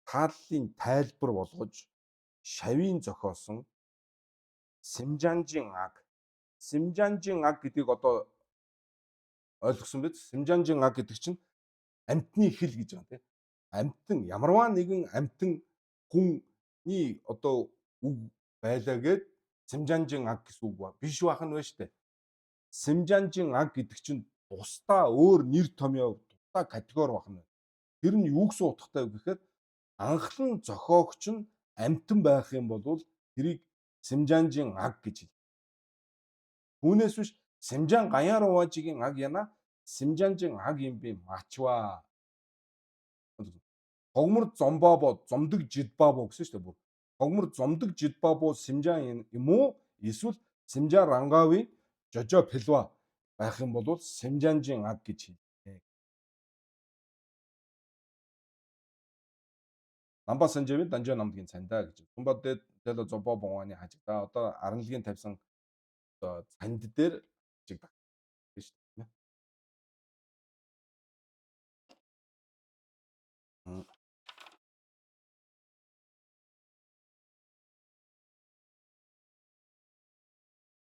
тааллын тайлбар болгож шавийн зохиосон Симжанжин аг. Симжанжин аг гэдгийг одоо ойлгосон биз? Симжанжин аг гэдэг чинь амьтны хэл гэж байгаа тийм. Амьтан ямарваа нэгэн амьтан хүний одоо үг байлаа гэд Симжанжин аг гэсэн үг ба биш байх нь байна штэ. Симжанжин аг гэдэг чинь тусдаа өөр нэр томьёо тусдаа категори байх нь. Тэр нь юу гэсэн утгатай вэ гэхээр анхлан зохиогч нь амьтан байх юм бол тэрийг Симжанжин аг гэж хэлдэг. Түүнээс биш Симжан гаяар уваажигийн аг яна Симжанжин аг юм би мачва. Тогмор зомбабо зомдог жидбабо гэсэн шүү дээ бүр. Тогмор зомдог жидбабо Симжан юм уу? Эсвэл Симжан рангави жожо пилва байх юм бол Симжанжин аг гэж хэлнэ. Намба санжавын данжаа намдгийн цандаа гэж. Тумба дэло зобо бонгоны хажиг. За одоо аранлагын тавьсан одоо цанд дээр хажиг шүү дээ.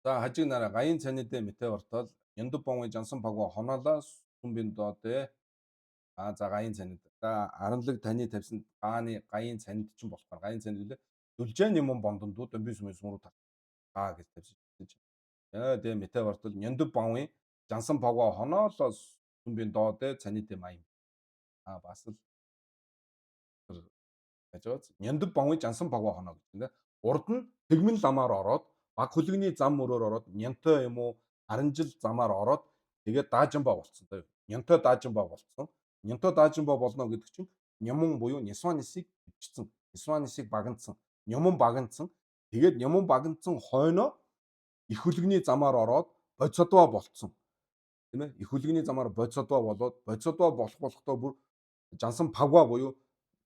За хажиг нараа гаян цаныдэ мэтэ бортол яндуб бонгын жансан пагва хоноолаа сүмбин додэ А за гаян цанид. За аранлаг таны тавьсан гааны гаян цанид чинь болохоор гаян цанид үлээ. Дүлжэн юм бондондуу домби сүмэн сүмрүү тав. Гаа гэж тавьсан чинь. Тэгээ мэтэ бартал нянду бавын жансан пагва хоноолоо сүмбийн доо дэ цанид маян. А бас л байж байгаа. Нянду бавын жансан пагва хоноо гэж тийм. Урд нь тэгмэн ламаар ороод баг хүлэгний зам мөрөөр ороод нянтой юм уу аранжил замаар ороод тэгээд даажинбаа болцсон заяа. Нянтой даажинбаа болцсон. Нянтой даажинбаа болно гэдэг чинь нямун буюу Нисванисыг өвчсөн. Нисванисыг багнацсан. Нямун багнацсан. Тэгээд нямун багнацсан хойноо их хүлэгний замаар ороод бодисодва болцсон. Тийм ээ? Их хүлэгний замаар бодисодва болоод бодисодва болох болохдоо бүр жансан пагва буюу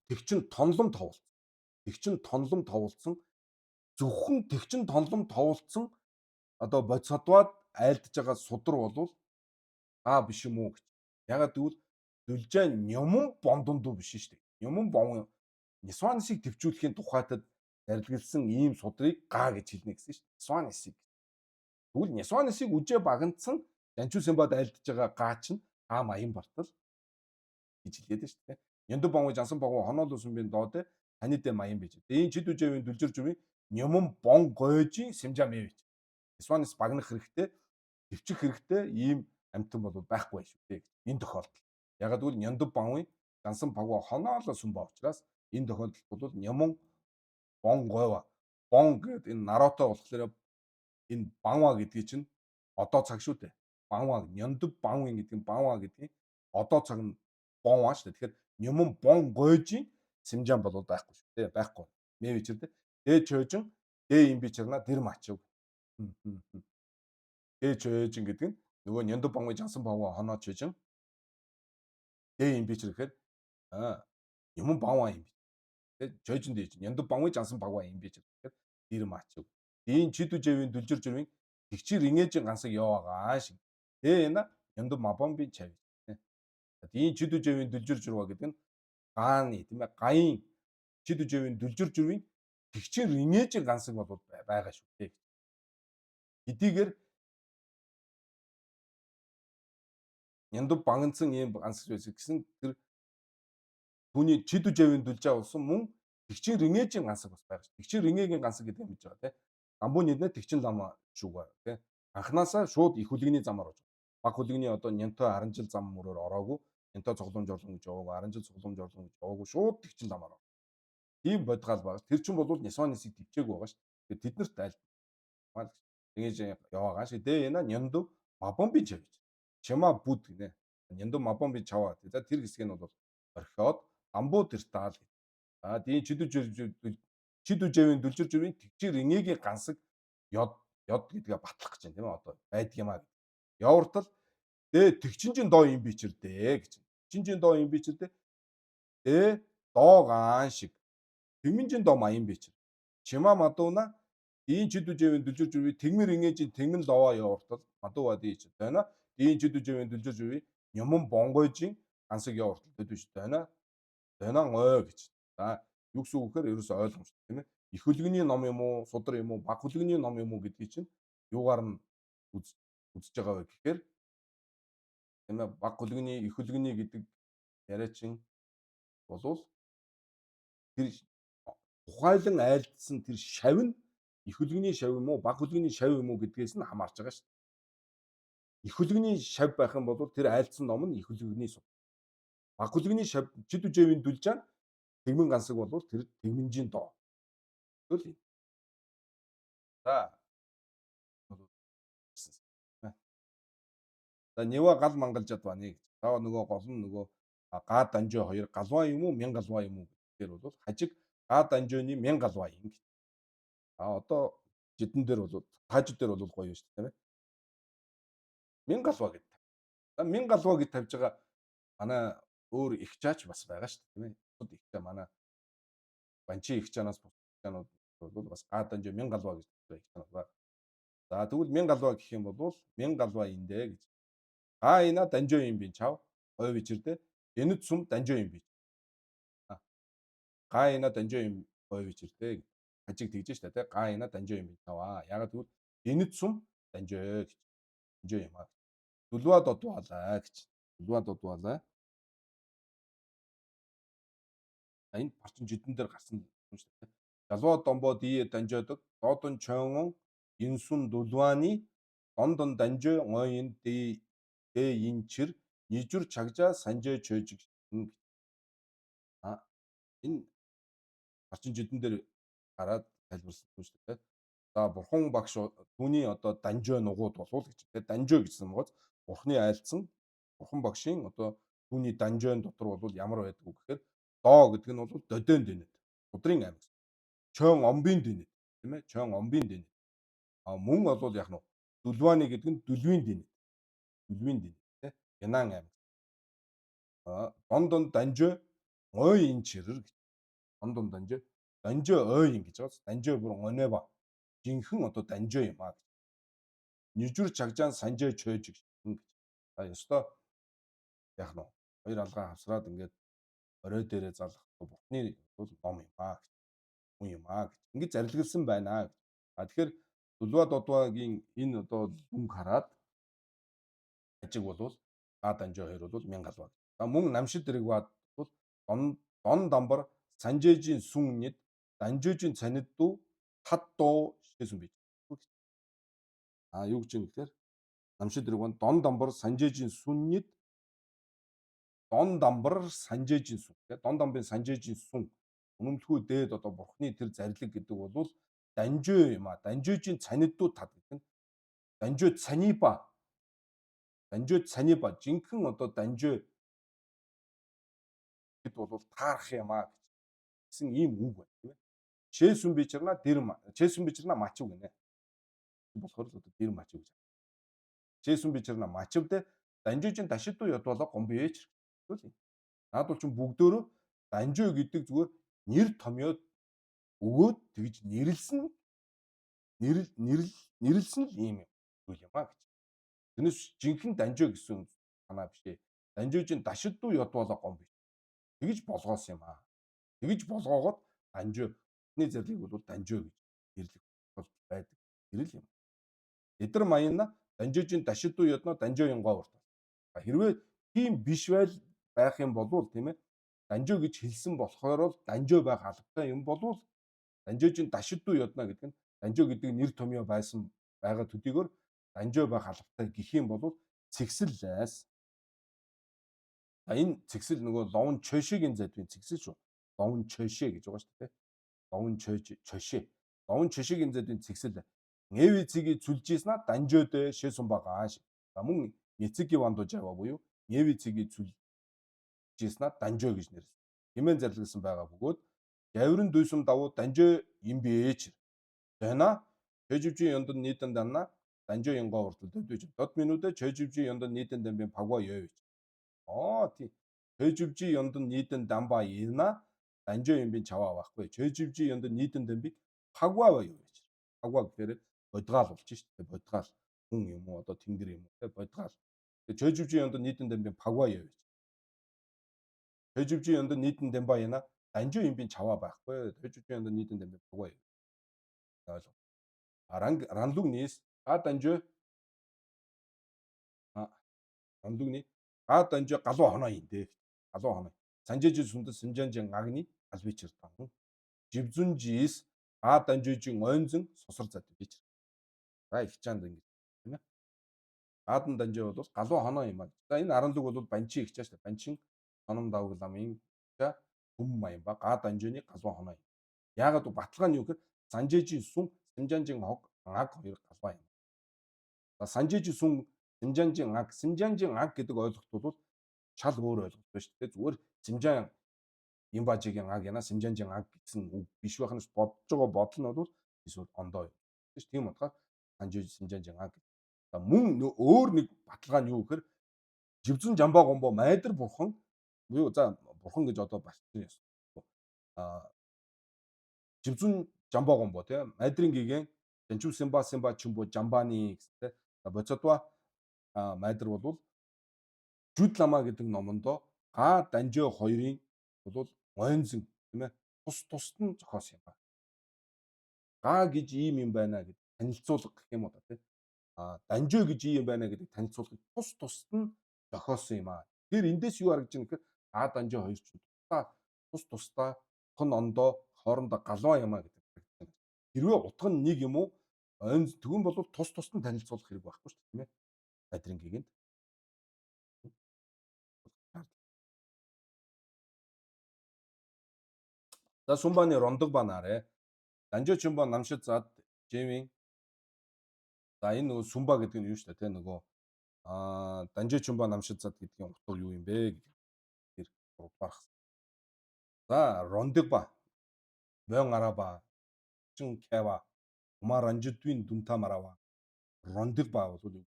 тэгчин тонлом товолцсон. Тэгчин тонлом товолцсон. Зөвхөн тэгчин тонлом товолцсон одоо бодисодваад айлдж байгаа судар болвол аа биш юм уу гэж. Ягаад гэвэл дүлжээ нямун бондондуу биш шүү дээ. Нямун бон Нисванисыг төвчүүлэхийн тухайтад зарилгалсан ийм судрыг га гэж хэлнэ гэсэн шүү дээ. Нисванисыг. Тэгвэл Нисванисыг үжээ багнацсан Данчуу Симбад айлдж байгаа га чинь га маян бартал гэж хэлээд шүү дээ. Нянду бон жансан богон хоноол усүмбийн доод таны дэ маян бич. Энэ чид үжээвийн дүлжэр зүвийн нямун бон гойжин симжа мэвич. Нисванис багнах хэрэгтэй, төвчих хэрэгтэй ийм амтан бол байхгүй шүү дээ. Энэ тохиолдолд. Ягаад гэвэл нянду бонвын жансан пагва хоноолоо сүмба учраас энэ тохиолдолд бол нямун бон гойва. Бон гэдэг энэ нарото болохоор энэ банва гэдгийг чинь одоо цаг шүү дээ. Банва нянду банвын гэдэг нь банва гэдгийг одоо цаг нь бонва шүү дээ. Тэгэхээр нямун бон гойжин симжан бол байхгүй шүү дээ. Байхгүй. Мэ бичэр дээ. Дэ чойжин дэ им бичэрна дэр мачив. Дэ чойжин гэдэг нь нөгөө нянду банвын жансан банва хоноо чойжин дэ им бичэр гэхээр аа нямун банва юм би. Тэ чойжин дэж нянду банвын жансан багва юм бичэр гэхээр дэр мачив. Дийн чидүжэвийн дүлжэр зүрвийн тэгчир инээжин гансаг яваагаа шиг. Дэ яна нянду мабомби чав. Дийн чидүжэвийн дүлжэр зүрва гэдэг нь гааны тийм ээ гаян чидүжэвийн дүлжэр зүрвийн тэгчир инээжин гансаг бол байгаа шүү дээ. Хэдийгээр нянду багнацсан ийм гансаг байсан гэсэн тэр түүний чидүжэвийн дүлжээ болсон мөн тэгчин рингэжийн гансаг бас байгаа шүү. Тэгчин рингэгийн гансаг гэдэг юм гэж байгаа тийм. Гамбуу нэрнэ тэгчин лама шүүгээ тийм. Анханасаа шууд их хүлэгний замаар орж. Баг хүлэгний одоо нянтой аранжил зам мөрөөр ороогүй, нянтой цоглом жорлон гэж яваагүй, аранжил цоглом жорлон гэж яваагүй, шууд тэгчин ламаар ор. Тийм бодгаал байгаа. Тэр чинь бол Нисванисыг төвчээгүй байгаа шүү. Тэгэхээр тэднэрт айл. Тэгэж яваагаа шиг. Дэ яна нянду мабомби чавж. Чима бүд гинэ. Нянду мабомби чаваа. За тэр хэсэг нь бол орхиод амбуу тэртаал гэж. А тийм чидүжэвийн дүлжэр зүрийн тэгчир инээгийн гансаг ёд ёд гэдгээ батлах гэж байна тийм ээ одоо байдаг юм а. Явартал дэ тэгчинжин доо юм бичэр дээ гэж. Тэгчинжин доо юм бичэр дээ. Дэ доо гаан шиг. Тэгмэнжин доо маян бичэр. Чима мадууна дийн чидүжэвийн дүлжэр зүрийн тэгмэр инээжин тэгмэн ловоо явартал мадууа дий чи тойно. Дийн чидүжэвийн дүлжэр зүрийн нямун бонгойжин гансаг явартал дөдүш тойно. Тойно ой гэж. За юу гэсэн үг гэхээр ерөөсөө ойлгомжтой тийм ээ. Их хөлгөний ном юм уу, судар юм уу, баг хөлгөний ном юм уу гэдгийг чинь юугаар нь үзэж байгаа вэ гэхээр тийм ээ баг хөлгөний, их хөлгөний гэдэг яриа чинь болвол тэр тухайлан айлдсан тэр шав нь их хөлгөний шав юм уу, баг хөлгөний шав юм уу гэдгээс нь хамаарч байгаа шүү дээ. Их хөлгөний шав байх юм бол тэр айлдсан ном нь их хөлгөний судар. Баг хөлгөний шав чидүжэвийн дүлжаан тэгмэн гансаг бол тэр тэгмэнжийн доо. Тэгвэл за за Нева гал мангалжад байна гэж. Та нөгөө гол нь нөгөө га данжоо хоёр галваа юм уу, мянга галваа юм уу гэхээр бол хажиг га данжооны мянга галваа юм гэж. А одоо жидэн дээр бол таажид дээр бол гоё шүү дээ тийм ээ. Мянга галваа гэдэг. За мянга галваа гэж тавьж байгаа манай өөр их чаач бас байгаа шүү дээ тийм ээ. Бусад их чаа манай банчи их чаанаас бусад чаанууд бол бас га данжоо мянга галваа гэж их чаанууд байна. За тэгвэл мянга галваа гэх юм бол мянга галваа эндэ гэж. Га ина данжоо юм би чав. Ой бичэрдэ. Энэт сум данжоо юм би. Га ина данжоо юм ой бичэрдэ. Хажиг тэгж штэ тэ. Га ина данжоо юм би чаваа. Ягаад гэвэл энэт сум данжоо гэж. Данжоо юм аа. Дүлва додвалаа гэж. Дүлва додвалаа. Энэ парчин жидэн дээр гарсан юм шүү дээ. Жалва домбо дие данжодог додон чойн инсүн дулваны дондон данжо ноён дэ дэ инчир нижүр чагжаа санжээ чойжиг. А энэ парчин жидэн дээр гараад тайлбарласан юм шүү дээ. За бурхан багш түүний одоо данжоо нугууд болвол гэж. Тэгээ данжоо гэсэн моц бурхны айлцсан бурхан багшийн одоо түүний данжоон дотор бол ямар байдаг вэ гэхээр доо гэдэг нь бол додойн дэнэд. Судрын аймаг. Чойн омбын дэнэд, тийм ээ? Чойн омбын дэнэд. А мөн бол яг нь дүлваны гэдэг нь дүлвийн дэнэд. Дүлвийн дэнэд, тийм ээ? Янан аймаг. А дондон данжоо ой ин чирэр гэж. Дондон данжоо данжоо ой ин гэж байгаа. Данжоо бүр онеба. Жинхэнэ одоо данжоо юм а гэж. Нижүр чагжаан санжээ чойж гэж. А ёстой яг нь хоёр алгаа хавсраад ингээд орой дээрээ залах бурхны бол ном юм аа гэж. Хүн юм аа гэж. Ингээд зарилгалсан байна гэж. А тэгэхээр Дүлва додвагийн энэ одоо дүнг хараад ажиг болвол А данжоо хоёр бол 1000 галваа. За мөн намшид дэрэгвад бол дон дон дамбар санжээжийн сүн нэд данжээжийн цанид дүү тад дуу шээсэн бий. А юу гэж юм гэхээр намшид дэрэгван дон дамбар санжээжийн сүн нэд дон дамбар санжээжийн сүн. Тэгээ дон дамбын санжээжийн сүн үнэмлэхүү дээд одоо бурхны тэр зарлиг гэдэг бол данжөө юм а. Данжөөжийн цаниддуу тад гэдэг нь данжөө цаниба. Данжөө цаниба жинхэнэ одоо данжөө гэд бол таарах юм а гэсэн ийм үг байна, тийм ээ. Шээсүн бичэрна дэр чээсүн бичэрна мачив гинэ. Болохоор л одоо дэр мачив гэж. Чээсүн бичэрна мачивдэ данжөөжийн дашидуу ядвала гомбээч юм. Наад бол чин бүгдөөрөө данжөө гэдэг зүгээр нэр томьёод өгөөд тэгж нэрлсэн нэрл нэрл нэрлсэн л ийм юм зүйл юм а гэж. Тэрнээс жинхэнэ данжөө гэсэн санаа биш ээ. Данжөөжийн дашидуу ядвала гом биш. Тэгж болгоосон юм аа. Тэгж болгоогоод данжөө эхний зарлиг бол данжөө гэж нэрлэх бол байдаг. Нэрэл юм. Эдэр маяна данжөөжийн дашидуу ядно данжөө янгоо урт. Хэрвээ тийм биш байл байх юм болвол, тийм ээ, данжөө гэж хэлсэн болохоор л данжөө байх албатай юм болвол данжөөжийн дашидуу ядна гэдэг нь данжөө гэдэг нэр томьёо байсан байгаа төдийгөр данжөө байх албатай гэх юм бол цэгсэл лайс. А энэ цэгсэл нөгөө ловн чойшигийн задвын цэгсэл шүү. Ловн чойшээ гэж байгаа шүү дээ. Ловн чойж чойшээ. Ловн чойшигийн задвын цэгсэл Нэви цэгийг зүлжижсэн данжөөдөө шээсэн байгаа шиг. За мөн Нэцэги вандуу жава буюу Нэви цэгийг зүлжижсэн данжөө гэж нэрлсэн. Хэмээн зарлигласан байгаа бөгөөд жаврын дүйсэм давуу данжөө юм бээч. Зойна чөжвжийн юндан нийтэн данна данжөө янгоо уртал дөдөж. Дод минүүдэ чөжвжийн юндан нийтэн дамбын пагва ёвч. Аа тий. Чөжвжийн юндан нийтэн дамба ина данжөө юмбын чаваа байхгүй. Чөжвжийн юндан нийтэн дамбыг пагва ёвч. Пагва гэхээр бодгаал болж шүү дээ. Бодгаал хүн юм уу одоо тэнгэр юм уу те бодгаал. Тэгээ чөжвжийн юндан нийтэн дамбын пагва ёвч. Чөжвжийн юндан нийтэн дамба ина данжөө юмбын чаваа байхгүй. Чөжвжийн юндан нийтэн дамбын пагва ёвч. Ойлгов. Ранг ранлугнис га данжөө ранлугны га данжөө галуу хоноо юм дээ. Галуу хоноо. Санжээжи сүндэс симжанжин агны албичэр тан. Живзүнжис га данжөөжин ойнзон сусар зад бич. За их чанд ингэж тийм ээ. Гадан данжээ бол галуу хоноо юм аа. За энэ аранлуг бол банчи их чаа шүү дээ. Банчин соном давг ламын чаа хүм маян ба га данжөөний галуу хоноо юм. Яагаад вэ? Баталгаа нь юу гэхээр санжээжийн сүн симжанжин хог аг хоёр галваа юм. За санжээжийн сүн симжанжин аг симжанжин аг гэдэг ойлголт бол шал өөр ойлголт байна шүү дээ. Зүгээр симжан имбажигийн аг яна симжанжин аг гэсэн үг биш байх нь бодож байгаа бодол нь бол эсвэл ондоо юм. Тийм утгаар санжээж симжанжин аг. За мөн өөр нэг баталгаа нь юу гэхээр живзэн жамбаа гомбо майдар бурхан буюу за бурхан гэж одоо батсан ёс. А живзэн жамбаа гомбо тийм майдрын гигэн жанчүү симба симба чимбо жамбаны гэсэн тийм боцодва майдар бол жүд лама гэдэг номондоо га данжөө хоёрын бол ойнзон тийм ээ тус тусад нь зохиосон юм ба. Га гэж ийм юм байна гэдэг танилцуулга гэх юм уу да тийм. А данжөө гэж ийм юм байна гэдэг танилцуулгыг тус тусад нь зохиосон юм аа. Тэгэхээр эндээс юу харагдаж байна гэхээр га данжөө хоёр чинь тусдаа Тус тусдаа тон ондоо хоорондоо галван юм а гэдэг. Хэрвээ утга нь нэг юм уу? Тэгүн бол тус тусад нь танилцуулах хэрэг байхгүй шүү дээ, тийм ээ. Надрын гэгэнд. За сумбаны рондог ба нарэ. Данжо чумба намшид зад жэвийн. За энэ нөгөө сумба гэдэг нь юу шүү дээ, тийм нөгөө данжо чумба намшид зад гэдгийн утга юу юм бэ гэдэг тэр 3 дугаар. За рондог ба мөн араба чин кева ума ранжидвин дүнта марава рондог ба бол юу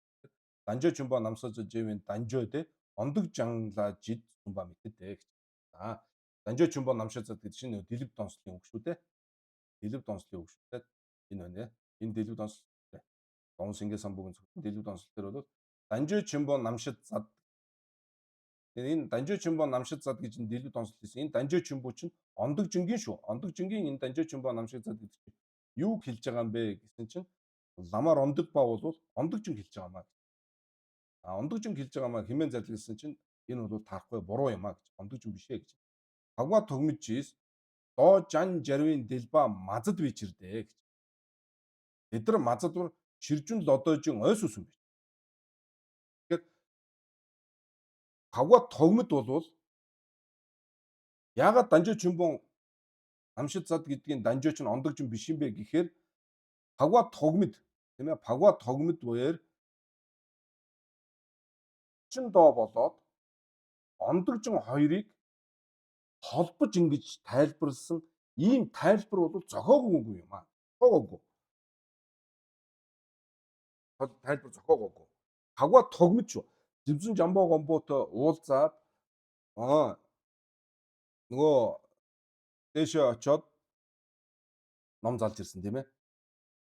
данжо чумба намсаж жэвийн данжо дэ ондог жанла жид сумба мэтэдэ гэж. За данжо чумба намшид зад гэдэг чинь дэлб донслын үг шүү дээ. Дэлб донслын үг шүү дээ. Энэ байна. Энэ дэлб донсол Дон Сингэ самбугийн зөвхөн дэлб донсол дээр бол данжо чимбо намшид зад. Энэ данжо чимбо намшид зад гэж энэ дэлб донсол хийсэн. Энэ данжо чимбо чинь ондог жингийн шүү. Ондог жингийн энэ данжо чимбо намшид зад гэдэг чинь юу хэлж байгаа юм бэ гэсэн чинь ламаар ондог ба бол ондог жин хэлж байгаа маа. А ондог жин хэлж байгаа маа хэмээн зарлисан чинь энэ бол таарахгүй буруу юм а гэж. Ондог жин биш ээ гэж. Хагва тогмижис доо жан жарвын дэлба мазад бичирдэ гэж. Тэд нар мазад ширжүн лодойжин ойс үсэн бич. Тэгэхээр хавга тогмод болвол яагаад данжо чимбон намшид зад гэдгийн данжо чинь ондогжин биш юм бэ гэхээр пагва тогмод тийм ээ пагва тогмод буяар чин доо болоод ондогжин хоёрыг холбож ингэж тайлбарлсан ийм тайлбар бол зохиогоогүй юм аа. Зохиогоогүй. Тайлбар зохиогоогүй. Хагва тогмож шүү. Зэвзэн жамбоо гомбоотой уулзаад нөгөө дээшээ очоод ном залж ирсэн тийм ээ.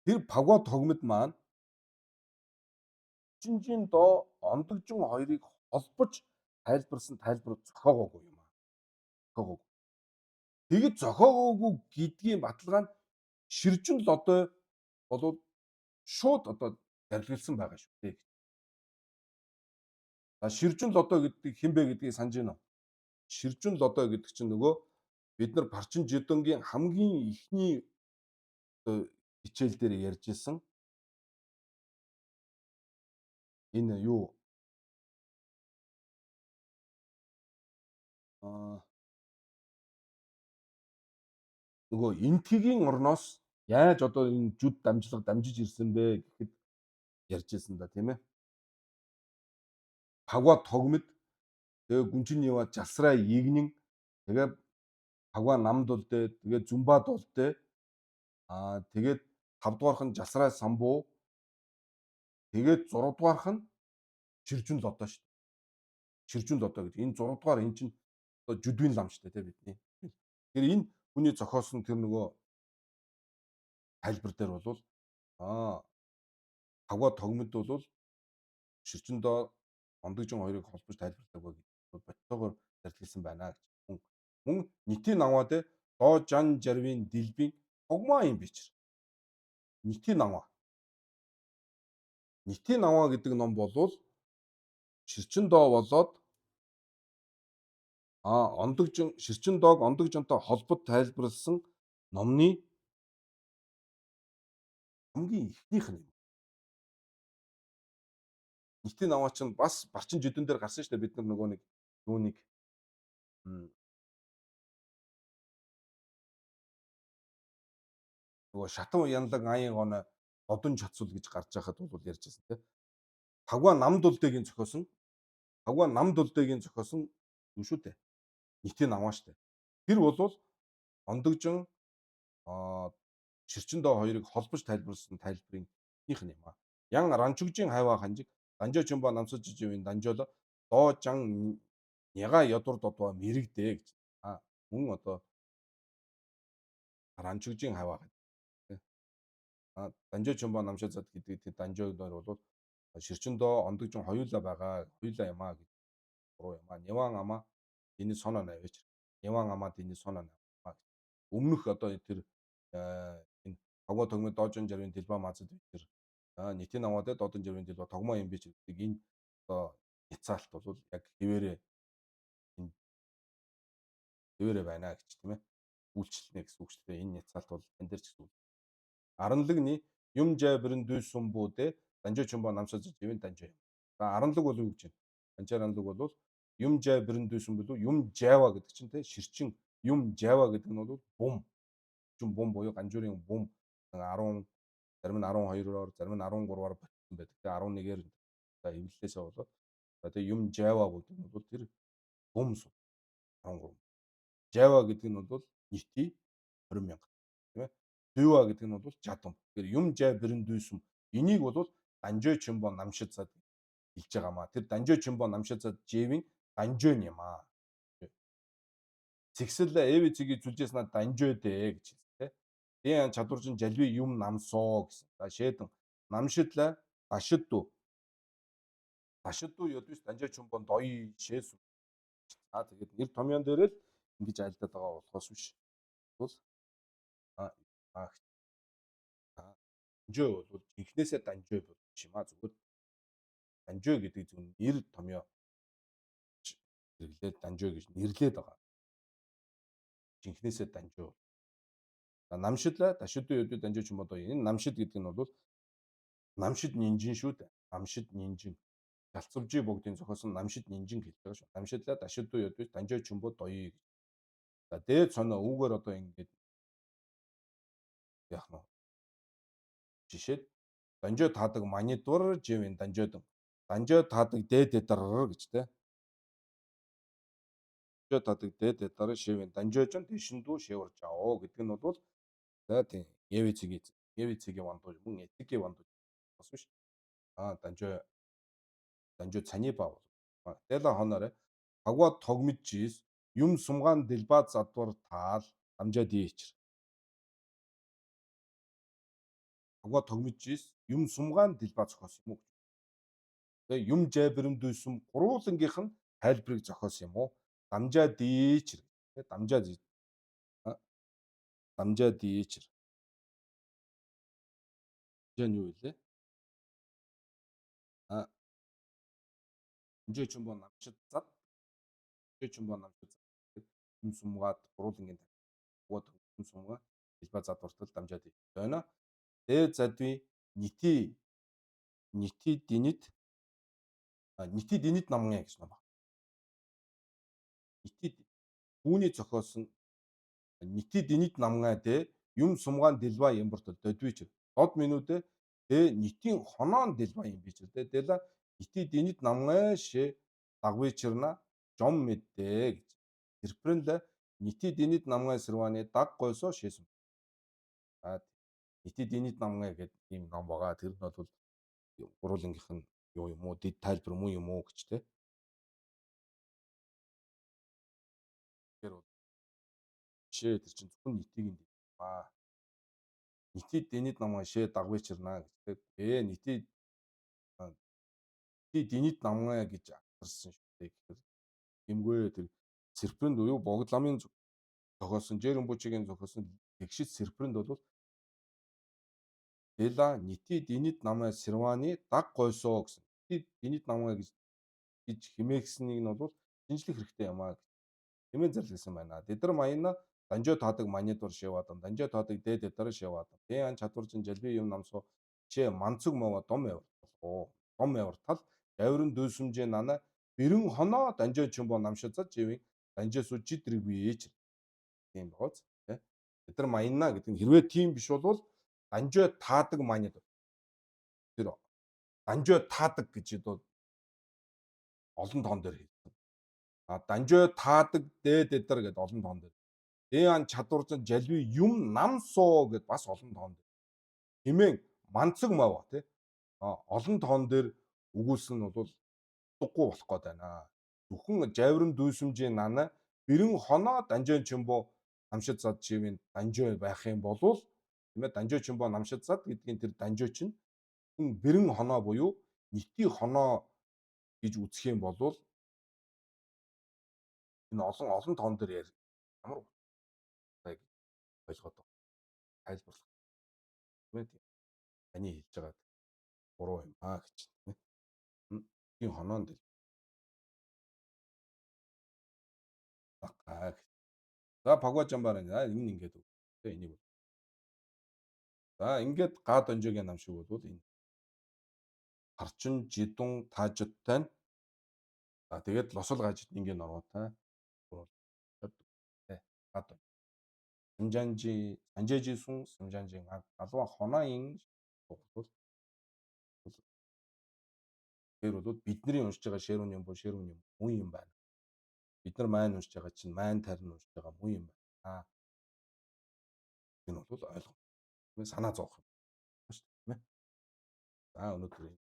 Тэр пагва тогмод маань чинжин доо ондогжин хоёрыг холбож тайлбарсан тайлбар зохиогоогүй юм аа. Зохиогоогүй. Тэгэд зохиогоогүй гэдгийн баталгаа нь ширжин лодой болоод шууд одоо зарилгалсан байгаа шүү дээ. За ширжин лодой гэдэг хэн бэ гэдгийг санаж байна уу? Ширжин лодой гэдэг чинь нөгөө бид нар Парчин жидонгийн хамгийн эхний хичээл дээр ярьж исэн энэ юу нөгөө энтгийн орноос яаж одоо энэ жүд дамжлага дамжиж ирсэн бэ гэхэд ярьж ирсэн да тийм ээ. Пагва тогмод тэгээ гүнжин ява жалсраа игнэн тэгээ пагва намд үлдээ тэгээ зүмбад үлдээ тэгээд 5 дугаарх нь жалсраа самбуу тэгээд 6 дугаарх нь ширжүн лодоо шүү дээ. Ширжүн лодоо гэдэг энэ 6 дугаар энэ чинь одоо жүдвийн лам шүү дээ тийм бидний. Тэгэхээр энэ хүний зохиосон тэр нөгөө тайлбар дээр бол хавга тогмод бол ширчэндөө ондогжин хоёрыг холбож тайлбарлаагүй гэж бодтоогоор зарилсан байна гэж. Мөн нити намаа де доо жан жарвын дэлбийн тогмаа юм бичэр. Нити намаа. Нити намаа гэдэг ном болвол ширчин доо болоод ондогжин ширчин доог ондогжинтой холбод тайлбарласан номны хамгийн эхнийх нь юм. Нийтийн намаа чинь бас барчин жидэн дээр гарсан шүү дээ. Бид нар нөгөө нэг юуныг нөгөө шатан янлаг аян гоноо одон чацвал гэж гарч байхад бол ярьж байсан тийм. Тагва намд үлдэгийн зохиосон. Тагва намд үлдэгийн зохиосон юу шүү дээ. Нийтийн намаа шүү дээ. Тэр бол ондогжин ширчин доо хоёрыг холбож тайлбарласан тайлбарын эхнийх нь юм аа. Ян ранчугжин хайва ханжиг данжо чумба намсаж живийн данжооло доо жан няга ядур додва мэрэгдэ гэж. Мөн одоо ранчугжин хайва ханжиг. Данжо чумба намшаа зад гэдэг тэр данжоодоор бол ширчин доо ондогжин хоёулаа байгаа. Хоёулаа юм аа гэж буруу юм аа. Няван амаа энэ соно навэж. Няван амаа энэ соно наваа. Өмнөх одоо тэр энэ тогоо тогмын доожин жарвын дэлба мазад тэр нийтийн намаа дээр додон жарвын дэлба тогмоо юм биш гэдэг энэ одоо няцаалт бол яг хэвээрээ энэ Тэвэрэ байна гэж тийм ээ. Үйлчлэнэ гэсэн үг шүү дээ. Энэ няцаалт бол тань дээр ч гэсэн. Аранлагны юм жай бэрэн дүйсэн бүүдэ данжо чумба намшиж живэн данжо юм. За аранлаг бол юу гэж байна? Данжаар аранлаг бол юм жай бэрэн дүйсэн билүү юм жайва гэдэг чинь те ширчин юм жайва гэдэг нь бол бум. Ширчин бум буюу ганжуурын бум 10 зарим нь 12-оор зарим нь 13-аар батсан байдаг. Тэгээ 11-ээр за эвлэлээсээ болоод за тэгээ юм жайва гэдэг нь бол тэр бум 13. Жайва гэдэг нь бол нийти 20 мянга тийм ээ. Дүйва гэдэг нь бол жадам. Тэгэхээр юм жай бэрэн дүйсэм энийг бол данжой чимбо намшид зад хэлж байгаамаа. Тэр данжой чимбо намшид зад жэвийн данжой юм аа. Зэгсэл эви цэгийг зүлжээс над данжой дээ гэж хэлсэн тийм. Дэн чадваржин жалви юм намсоо гэсэн. За шээдэн намшидлаа дашидду. Дашидду ёдвис данжой чимбо дои шээс. За тэгээд нэр томьёон дээр л ингэж айлдаад байгаа болохоос биш. Бол а данжой бол жинхнээсээ данжой болж юм а зүгээр данжой гэдэг зөв нэр томьёо хэрэглээд данжой гэж нэрлээд байгаа. Жинхнээсээ данжой. За намшидлаа дашидуу ёдуу данжой ч юм уу энэ намшид гэдэг нь бол намшид нинжин шүү дээ. Намшид нинжин. Ялцвжи богдын зохиосон намшид нинжин гэж байгаа шүү. Намшидлаа дашидуу ёдуу данжой ч юм уу доё гэж. За дээд сонио үүгээр одоо ингэж яах нь жишээд данжой таадаг манидур живэн данжойдон данжой таадаг дээд дэдар гэж те. Данжой таадаг дээд дэдар шивэн данжойжон дэшиндүү шивэр жао гэдэг нь бол за тийм эви цэги эви цэги вандуу мөн этики вандуу бас биш. А данжой данжой цани ба бол. Тэла хонорэ агва тогмижис юм сумгаан дэлба задвар таал дамжаа дийчэр. Агва тогмижис юм сумгаан дэлба зохиосон юм уу? Тэгээ юм жайбэрэм дүйсэм гурвуулангийнх нь тайлбарыг зохиосон юм уу? Дамжаа дийчэр. Тэгээ дамжаа дамжаа дийчэр. Дамжаа нь юу вэ? А дамжаа чумбо намшид зад. Дамжаа чумбо намшид зад. Юм сумгаад гурвуулангийн агва юм сумгаа дэлба задвартал дамжаа дий. Байна. Дэ задви нити нити динит нити динит намгын гэж ном байна. Нити түүний зохиосон нити динит намгай дэ юм сумгаан дэлба ямбарт додвич дод минүүдэ дэ нитийн хоноон дэлба юм бичэр дэ дэла нити динит намгай шэ дагвичэрна жом мэддэ гэж. Тэрпрэнлэ нити динит намгай сэрваны даг гойсоо шээсэн. За нити динит намгай гэдэг ийм ном байгаа. Тэр нь бол гурвуулангийнх нь юу юм уу, дэд тайлбар муу юм уу гэж те. Тэгэхээр шээ тэр чинь зөвхөн нитийг нь аа. Нити динит намгай шээ дагвичэрна гэж те. Нити динит намгай гэж асарсан шүү дээ гэхээр гэмгүй тэр серпрэнд буюу богд ламын зохиосон Жэрэмбүчигийн зохиосон тэгшид серпрэнд бол Дэла нити динит намай сэрваны даг гойсоо гэсэн. Нити динит намай гэж химээгснийг нь бол шинжлэх хэрэгтэй юм аа гэж хэмээн зарласан байна. Тэд нар маяна данжо таадаг манидур шивадан данжо таадаг дээд дэдар шивадан. Тэ ан чадваржин жалби юм намсуу че манцуг мова дом явар болоо. Дом явар тал жаврын дүүсэмжээ нана бэрэн хоноо данжо чимбо намшиза живийн данжосуу жидрэг бийч. Тийм байгаац. Тэ. Тэд нар маяна гэдэг нь хэрвээ тийм биш бол данжой таадаг манид тэр данжой таадаг гэж бол олон тоон дээр хэлсэн. А данжой таадаг дээд эдэр гэд олон тоон дээр. Дэан чадваржин жалви юм намсуу гэд бас олон тоон дээр. Хэмээн манцаг мава тий. А олон тоон дээр өгүүлсэн нь бол утгагүй болох гээд байна. Зөвхөн жаврын дүүсэмжийн нана бэрэн хоноо данжой чимбо намшид зад чивийн данжой байх юм болвол тийм ээ данжой чимбо намшид зад гэдгийн тэр данжой чинь хүн бэрэн хоноо буюу нити хоноо гэж үзэх юм бол энэ олон олон тоон дээр ямар утгатай гэж ойлгоод байгаа. Тайлбарлах. Тийм ээ. Таны хэлж байгаа буруу юм аа гэж тийм ээ. Тийм хоноонд даггаа гэж. За, пагважамбар энэ ингээд тэ энийг. За, ингээд га донжигийн нам шиг бол энэ харчин жидун таажидтай нь. За, тэгээд лосол гажид ингийн норгоотой. Га дон. Сымжанжи санжэжи сун сымжанжи галва хонаин бол тэр бол бидний уншиж байгаа шэрүүн юм бо шэрүүн юм мөн юм байна. Бид нар маань уншиж байгаа чинь маань тарин уншиж байгаа мөн юм байна. Энэ бол ойлгом. Санаа зовох юм шүү дээ. За, өнөөдөр